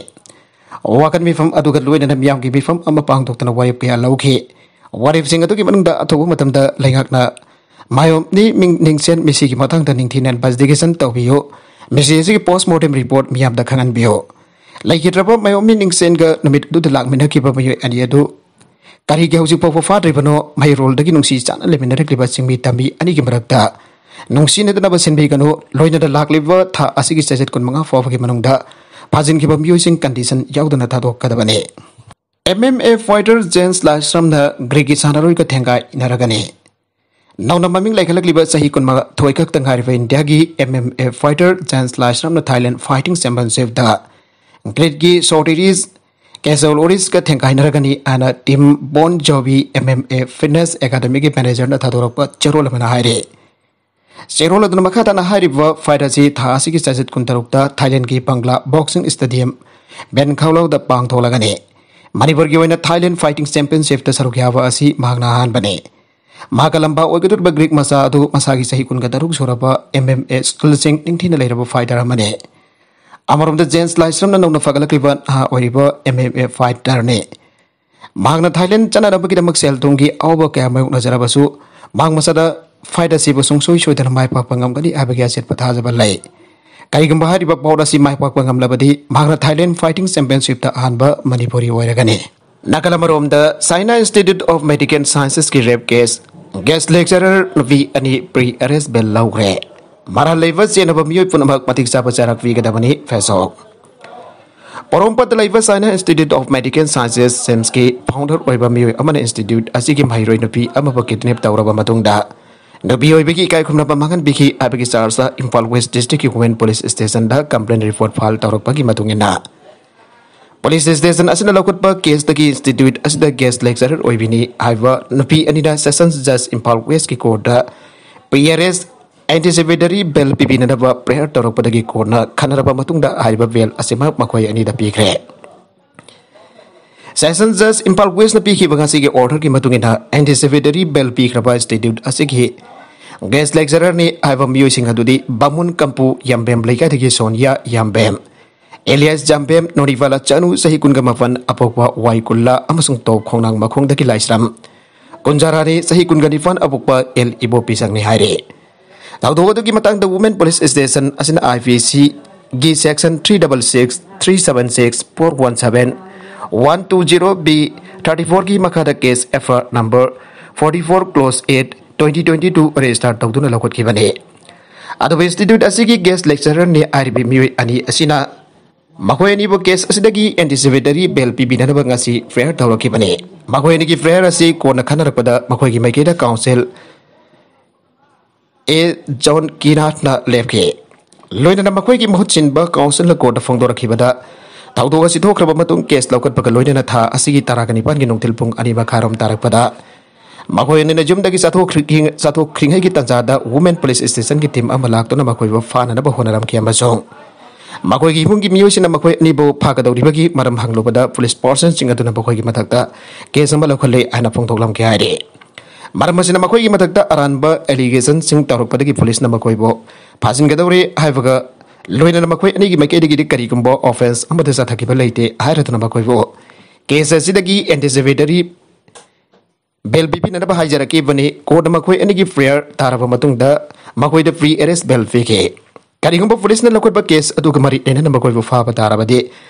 ꯋꯥꯀꯟ ꯃꯤꯐꯝ ꯑꯗꯨꯒ ꯂꯣꯏꯅꯅ ꯃꯤꯌꯥꯝꯒꯤ ꯃꯤꯐꯝ ꯑꯃ ꯄꯥꯡꯊꯣꯛꯇꯨꯅ ꯋꯥꯔꯦꯞ ꯀꯌꯥ ꯂꯧꯈꯤ꯫ ꯋꯥꯔꯦꯞꯁꯤꯡ ꯑꯗꯨꯒꯤ ꯃꯅꯨꯡꯗ ꯑꯊꯨꯕ ꯃꯇꯝꯗ ꯂꯩꯉꯥꯛꯅ ꯃꯥꯌꯣꯝꯅꯤ ꯃꯤꯡ ꯅꯤꯡꯁꯦꯟ ꯃꯤꯁꯤꯒꯤ ꯃꯇꯥꯡꯗ ꯅꯤꯡꯊꯤꯅ investigation ꯇꯧꯕꯤꯌꯨ꯫ ꯃꯤꯁꯤ ꯑꯁꯤꯒꯤ post mortem report ꯃꯤꯌꯥꯝꯗ ꯈꯪꯍꯟꯕꯤꯌꯨ꯫ ꯂꯩꯈꯤꯗ꯭ꯔꯕ ꯃꯥꯌꯣꯝꯅꯤ ꯅꯤꯡꯁꯦꯟꯒ ꯅꯨꯃꯤꯠ ꯑꯗꯨꯗ ꯂꯥꯛꯃꯤꯟꯅꯈꯤꯕ ꯃꯤꯑꯣꯏ ꯑꯅꯤ ꯑꯗꯨ ꯀꯔꯤꯒꯤ ꯍꯧꯖꯤꯛ ꯐꯥꯎꯕ ꯐꯥꯗ꯭ꯔꯤꯕꯅꯣ? ꯃꯍꯩꯔꯣꯜꯗꯒꯤ ꯅꯨꯡꯁꯤ ꯆꯥꯟꯅ ꯂꯩꯃꯤꯟꯅꯔꯛꯂꯤꯕ ꯆꯤꯡꯃꯤ ꯇꯝꯃꯤ ꯑꯅꯤꯒꯤ ꯃꯔꯛꯇ ꯅꯨꯡꯁꯤꯅꯗꯅꯕ ꯁꯤꯟꯕꯤꯒꯅꯨ꯫ ꯂꯣꯏꯅꯅ ꯂꯥꯛꯂꯤꯕ ꯊꯥ ꯑꯁꯤꯒꯤ ꯆꯩꯆꯠ ꯀꯨꯟꯃꯉꯥ ꯐꯥꯎꯕꯒꯤ ꯃꯅꯨꯡꯗ ꯐꯥꯖꯤꯟꯈꯤꯕ ꯃꯤꯑꯣꯏꯁꯤꯡ condition ꯌꯥꯎꯗꯅ ꯊꯥꯗꯣꯛꯀꯗꯕꯅꯤ꯫ MMA fighter ꯖꯦꯟꯁ ꯂꯥꯏꯁ꯭ꯔꯝꯅ ꯒ꯭ꯔꯤꯛꯀꯤ ꯁꯥꯟꯅꯔꯣꯏꯒ ꯊꯦꯡꯒꯥꯏꯅꯔꯒꯅꯤ꯫ ꯅꯧꯅ ꯃꯃꯤꯡ ꯂꯩꯈꯠꯂꯛꯂꯤꯕ ꯆꯍꯤ ꯀꯨꯟꯃꯥꯊꯣꯏ ꯈꯛꯇ ꯉꯥꯏꯔꯤꯕ ꯏꯟꯗꯤꯌꯥꯒꯤ MMA fighter ꯖꯦꯟꯁ ꯂꯥꯏꯁ꯭ꯔꯝꯅ Thailand Fighting Championshipꯇ ꯒ꯭ꯔꯤꯛꯀꯤ ꯁꯣꯇꯤꯔꯤꯁ Casual Oris-ꯀ ꯊꯦꯡꯒꯥꯏꯅꯔꯒꯅꯤ ꯍꯥꯏꯅ Team Bon Jovi M M A Fitness Academy-ꯒꯤ manager-ꯅ ꯊꯥꯗꯣꯔꯛꯄ ꯆꯦꯔꯣꯜ ꯑꯃꯅ ꯍꯥꯏꯔꯤ꯫ ꯆꯦꯔꯣꯜ ꯑꯗꯨꯅ ꯃꯈꯥ ꯇꯥꯅ ꯍꯥꯏꯔꯤꯕ fight ꯑꯁꯤ ꯊꯥ ꯑꯁꯤꯒꯤ ꯆꯩꯆꯠ ꯀꯨꯟꯇꯔꯨꯛꯇ ꯊꯥꯏꯂꯦꯟꯒꯤ ꯕꯪꯒ꯭ꯂꯥ Boxing Stadium ꯕꯦꯟꯈꯥꯎꯂꯧꯗ ꯄꯥꯡꯊꯣꯛꯂꯒꯅꯤ꯫ ꯃꯅꯤꯄꯨꯔꯒꯤ ꯑꯣꯏꯅ Thailand Fighting Championship-ꯇ ꯁꯔꯨꯛ ꯌꯥꯕ ꯑꯁꯤ ꯃꯍꯥꯛꯅ ꯑꯍꯥꯟꯕꯅꯤ꯫ ꯃꯍꯥꯛꯀ ꯂꯝꯕꯥ ꯑꯣꯏꯒꯗꯧꯔꯤꯕ Greek ꯃꯆꯥ ꯑꯗꯨ ꯃꯁꯥꯒꯤ ꯆꯍꯤ ꯀꯨꯟꯒ ꯇꯔꯨꯛ ꯁꯨꯔꯕ M M A skill-ꯁꯤꯡ ꯅꯤꯡꯊꯤꯅ ꯂꯩꯔꯕ fighter ꯑꯃꯅꯤ꯫ ꯑꯃꯔꯣꯝꯗ ꯖꯦꯟꯁ ꯂꯥꯏꯁ꯭ꯔꯝꯅ ꯅꯧꯅ ꯐꯒꯠꯂꯛꯂꯤꯕ ꯅꯍꯥ ꯑꯣꯏꯔꯤꯕ M M A fighter-ꯅꯤ꯫ ꯃꯍꯥꯛꯅ ꯊꯥꯏꯂꯦꯟ ꯆꯠꯅꯅꯕꯒꯤꯗꯃꯛ ꯁꯦꯜ ꯊꯨꯝꯒꯤ ꯑꯋꯥꯕ ꯀꯌꯥ ꯃꯥꯌꯣꯛꯅꯖꯔꯕꯁꯨ ꯃꯍꯥꯛ ꯃꯁꯥꯗ fight ꯑꯁꯤꯕꯨ ꯁꯨꯡꯁꯣꯏ ꯁꯣꯏꯗꯅ ꯃꯥꯏ ꯄꯥꯛꯄ ꯉꯝꯒꯅꯤ ꯍꯥꯏꯕꯒꯤ ꯑꯆꯦꯠꯄ ꯊꯥꯖꯕ ꯂꯩ꯫ ꯀꯔꯤꯒꯨꯝꯕ ꯍꯥꯏꯔꯤꯕ bout ꯑꯁꯤ ꯃꯥꯏ ꯄꯥꯛꯄ ꯉꯝꯂꯕꯗꯤ ꯃꯍꯥꯛꯅ Thailand Fighting Championship-ꯇ ꯑꯍꯥꯟꯕ ꯃꯅꯤꯄꯨꯔꯤ ꯑꯣꯏꯔꯒꯅꯤ꯫ ꯅꯥꯀꯜ ꯑꯃꯔꯣꯝꯗ China Institute of Medical Sciences-ꯀꯤ rape case, guest lecturer ꯅꯨꯄꯤ ꯑꯅꯤ pre-arrest bail ꯂꯧꯈ꯭ꯔꯦ꯫ ꯃꯔꯥꯜ ꯂꯩꯕ ꯆꯦꯟꯅꯕ ꯃꯤꯑꯣꯏ ꯄꯨꯝꯅꯃꯛ ꯃꯇꯤꯛ ꯆꯥꯕ ꯆꯩꯔꯥꯛ ꯄꯤꯒꯗꯕꯅꯤ꯫ ꯐꯦꯁꯕꯨꯛ꯫ ꯄꯣꯔꯣꯝꯄꯥꯠꯇ ꯂꯩꯕ China Institute of Medical Sciences, SIMS-ꯀꯤ founder ꯑꯣꯏꯕ ꯃꯤꯑꯣꯏ ꯑꯃꯅ institute ꯑꯁꯤꯒꯤ ꯃꯍꯩꯔꯣꯏ ꯅꯨꯄꯤ ꯑꯃꯕꯨ kidnap ꯇꯧꯔꯕ ꯃꯇꯨꯡꯗ ꯅꯨꯄꯤ ꯑꯣꯏꯕꯒꯤ ꯏꯀꯥꯏ ꯈꯨꯝꯅꯕ ꯃꯥꯡꯍꯟꯕꯤꯈꯤ ꯍꯥꯏꯕꯒꯤ charge-ꯇ Imphal West District-ꯀꯤ Women Police Station-ꯗ complaint report file ꯇꯧꯔꯛꯄꯒꯤ ꯃꯇꯨꯡ ꯏꯟꯅ, police station ꯑꯁꯤꯅ ꯂꯧꯈꯠꯄ case-ꯇꯒꯤ institute ꯑꯁꯤꯗ guest lecturer ꯑꯣꯏꯕꯤꯅꯤ ꯍꯥꯏꯕ ꯅꯨꯄꯤ ꯑꯅꯤꯅ Sessions Judge Imphal West-ꯀꯤ court-ꯇ pre-arrest anticipatory bail ꯄꯤꯕꯤꯅꯅꯕ prayer ꯇꯧꯔꯛꯄꯗꯒꯤ court-ꯅ ꯈꯟꯅꯔꯕ ꯃꯇꯨꯡꯗ ꯍꯥꯏꯔꯤꯕ bail ꯑꯁꯤꯃꯛ ꯃꯈꯣꯏ ꯑꯅꯤꯗ ꯄꯤꯈ꯭ꯔꯦ꯫ Sessions Judge ꯏꯝꯐꯥꯜ West-ꯅ ꯄꯤꯈꯤꯕ ꯉꯁꯤꯒꯤ order-ꯒꯤ ꯃꯇꯨꯡ ꯏꯟꯅ anticipatory bail ꯄꯤꯈ꯭ꯔꯕ institute ꯑꯁꯤꯒꯤ guest lecturer-ꯅꯤ ꯍꯥꯏꯕ ꯃꯤꯑꯣꯏꯁꯤꯡ ꯑꯗꯨꯗꯤ ꯕꯥꯃꯨꯟ ꯀꯝꯄꯨ ꯌꯥꯝꯕꯦꯝ ꯂꯩꯀꯥꯏꯗꯒꯤ ꯁꯣꯅꯤꯌꯥ ꯌꯥꯝꯕꯦꯝ, alias ꯖꯥꯝꯕꯦꯝ, ꯅꯣꯔꯤꯕꯥꯂꯥ ꯆꯅꯨ, ꯆꯍꯤ ꯀꯨꯟꯒ ꯃꯥꯄꯟ, ꯑꯄꯣꯛꯄ ꯋꯥꯏ ꯀꯨꯜꯂꯥ ꯑꯃꯁꯨꯡ ꯇꯣꯞ ꯈꯣꯡꯅꯥꯡ ꯃꯈꯣꯡꯗꯒꯤ ꯂꯥꯏꯁ꯭ꯔꯝ ꯀꯨꯟꯖꯥꯔꯥꯅꯤ, ꯆꯍꯤ ꯀꯨꯟꯒ ꯅꯤꯄꯥꯟ, ꯑꯄꯣꯛꯄ ꯑꯦꯜ ꯏꯕꯣꯄꯤꯁꯛꯅꯤ ꯍꯥꯏꯔꯤ꯫ ꯊꯧꯗꯣꯛ ꯑꯗꯨꯒꯤ ꯃꯇꯥꯡꯗ Women Police Station ꯑꯁꯤꯅ I P C-ꯒꯤ section three double six, three seven six, four one seven, one two zero B thirty four-ꯒꯤ ꯃꯈꯥꯗ case F I R number forty four clause eight twenty twenty two register ꯇꯧꯗꯨꯅ ꯂꯧꯈꯠꯈꯤꯕꯅꯤ꯫ ꯑꯗꯨꯕꯨ institute ꯑꯁꯤꯒꯤ guest lecturer-ꯅꯤ ꯍꯥꯏꯔꯤꯕ ꯃꯤꯑꯣꯏ ꯑꯅꯤ ꯑꯁꯤꯅ ꯃꯈꯣꯏ ꯑꯅꯤꯕꯨ case ꯑꯁꯤꯗꯒꯤ anticipatory bail ꯄꯤꯕꯤꯅꯅꯕ ꯉꯁꯤ prayer ꯇꯧꯔꯛꯈꯤꯕꯅꯤ꯫ ꯃꯈꯣꯏ ꯑꯅꯤꯒꯤ prayer ꯑꯁꯤ ꯀꯣꯟꯅ ꯈꯟꯅꯔꯛꯄꯗ ꯃꯈꯣꯏꯒꯤ ꯃꯥꯏꯀꯩꯗ counsel A ꯖꯣꯟ ꯀꯤꯅꯥꯠꯅ ꯂꯦꯞꯈꯤ꯫ ꯂꯣꯏꯅꯅ ꯃꯈꯣꯏꯒꯤ ꯃꯍꯨꯠ ꯁꯤꯟꯕ counsel-ꯅ court-ꯇ ꯐꯣꯡꯗꯣꯔꯛꯈꯤꯕꯗ, ꯊꯧꯗꯣꯛ ꯑꯁꯤ ꯊꯣꯛꯈ꯭ꯔꯕ ꯃꯇꯨꯡ ꯀꯦꯁ ꯂꯧꯈꯠꯄꯒ ꯂꯣꯏꯅꯅ ꯊꯥ ꯑꯁꯤꯒꯤ ꯇꯔꯥꯒ ꯅꯤꯄꯥꯟꯒꯤ ꯅꯨꯡꯊꯤꯜ ꯄꯨꯡ ꯑꯅꯤ ꯃꯈꯥꯏꯔꯣꯝ ꯇꯥꯔꯛꯄꯗ ꯃꯈꯣꯏ ꯑꯅꯤꯅ ꯌꯨꯝꯗꯒꯤ ꯆꯠꯊꯣꯛꯈ꯭ꯔꯤ-, ꯆꯠꯊꯣꯛꯈ꯭ꯔꯤꯉꯩꯒꯤ ꯇꯥꯟꯖꯥꯗ ꯋꯨꯃꯦꯟ ꯄꯨꯂꯤꯁ ꯁ꯭ꯇꯦꯁꯟꯒꯤ ꯇꯤꯝ ꯑꯃ ꯂꯥꯛꯇꯨꯅ ꯃꯈꯣꯏꯕꯨ ꯐꯥꯅꯅꯕ ꯍꯣꯠꯅꯔꯝꯈꯤ ꯑꯃꯁꯨꯡ ꯃꯈꯣꯏꯒꯤ ꯏꯃꯨꯡꯒꯤ ꯃꯤꯑꯣꯏꯁꯤꯡꯅ ꯃꯈꯣꯏ ꯑꯅꯤꯕꯨ ꯐꯥꯒꯗꯧꯔꯤꯕꯒꯤ ꯃꯔꯝ ꯍꯪꯂꯨꯕꯗ ꯄꯨꯂꯤꯁ ꯄꯥꯔꯁꯟꯁꯤꯡ ꯑꯗꯨꯅ ꯃꯈꯣꯏꯒꯤ ꯃꯊꯛꯇ ꯀꯦꯁ ꯑꯃ ꯂꯧꯈꯠꯂꯦ ꯍꯥꯏꯅ ꯐꯣꯡꯗꯣꯛꯂꯝꯈꯤ ꯍꯥꯏꯔꯤ꯫ ꯃꯔꯝ ꯑꯁꯤꯅ ꯃꯈꯣꯏꯒꯤ ꯃꯊꯛꯇ ꯑꯔꯥꯟꯕ ꯑꯦꯂꯤꯒꯦꯁꯟꯁꯤꯡ ꯇꯧꯔꯛꯄꯗꯒꯤ ꯄꯨꯂꯤꯁꯅ ꯃꯈꯣꯏꯕꯨ ꯐꯥꯖꯤꯟꯒꯗꯧꯔꯦ ꯍꯥꯏꯕꯒ ꯂꯣꯏꯅꯅ ꯃꯈꯣꯏ ꯑꯅꯤꯒꯤ ꯃꯥꯏꯀꯩꯗꯒꯤꯗꯤ ꯀꯔꯤꯒꯨꯝꯕ ꯑꯣꯐꯦꯟꯁ ꯑꯃꯠꯇ ꯆꯠꯊꯈꯤꯕ ꯂꯩꯇꯦ ꯍꯥꯏꯔꯗꯨꯅ ꯃꯈꯣꯏꯕꯨ ꯀꯦꯁ ꯑꯁꯤꯗꯒꯤ ꯑꯦꯟꯇꯤꯁꯤꯄꯦꯇꯔꯤ ꯕꯦꯜ ꯄꯤꯕꯤꯅꯅꯕ ꯍꯥꯏꯖꯔꯛꯈꯤꯕꯅꯤ꯫ ꯀꯣꯔꯠꯅ ꯃꯈꯣꯏ ꯑꯅꯤꯒꯤ ꯐꯤꯌꯔ ꯇꯥꯔꯕ ꯃꯇꯨꯡꯗ ꯃꯈꯣꯏꯗ ꯄ꯭ꯔꯤ ꯑꯦꯔꯦꯁ ꯕꯦꯜ ꯄꯤꯈꯤ꯫ ꯀꯔꯤꯒꯨꯝꯕ ꯄꯨꯂꯤꯁꯅ ꯂꯧꯈꯠꯄ ꯀꯦꯁ ꯑꯗꯨꯒ ꯃꯔꯤ ꯂꯩꯅꯅ ꯃꯈꯣꯏꯕꯨ ꯐꯥꯕ ꯇꯥꯔꯕꯗꯤ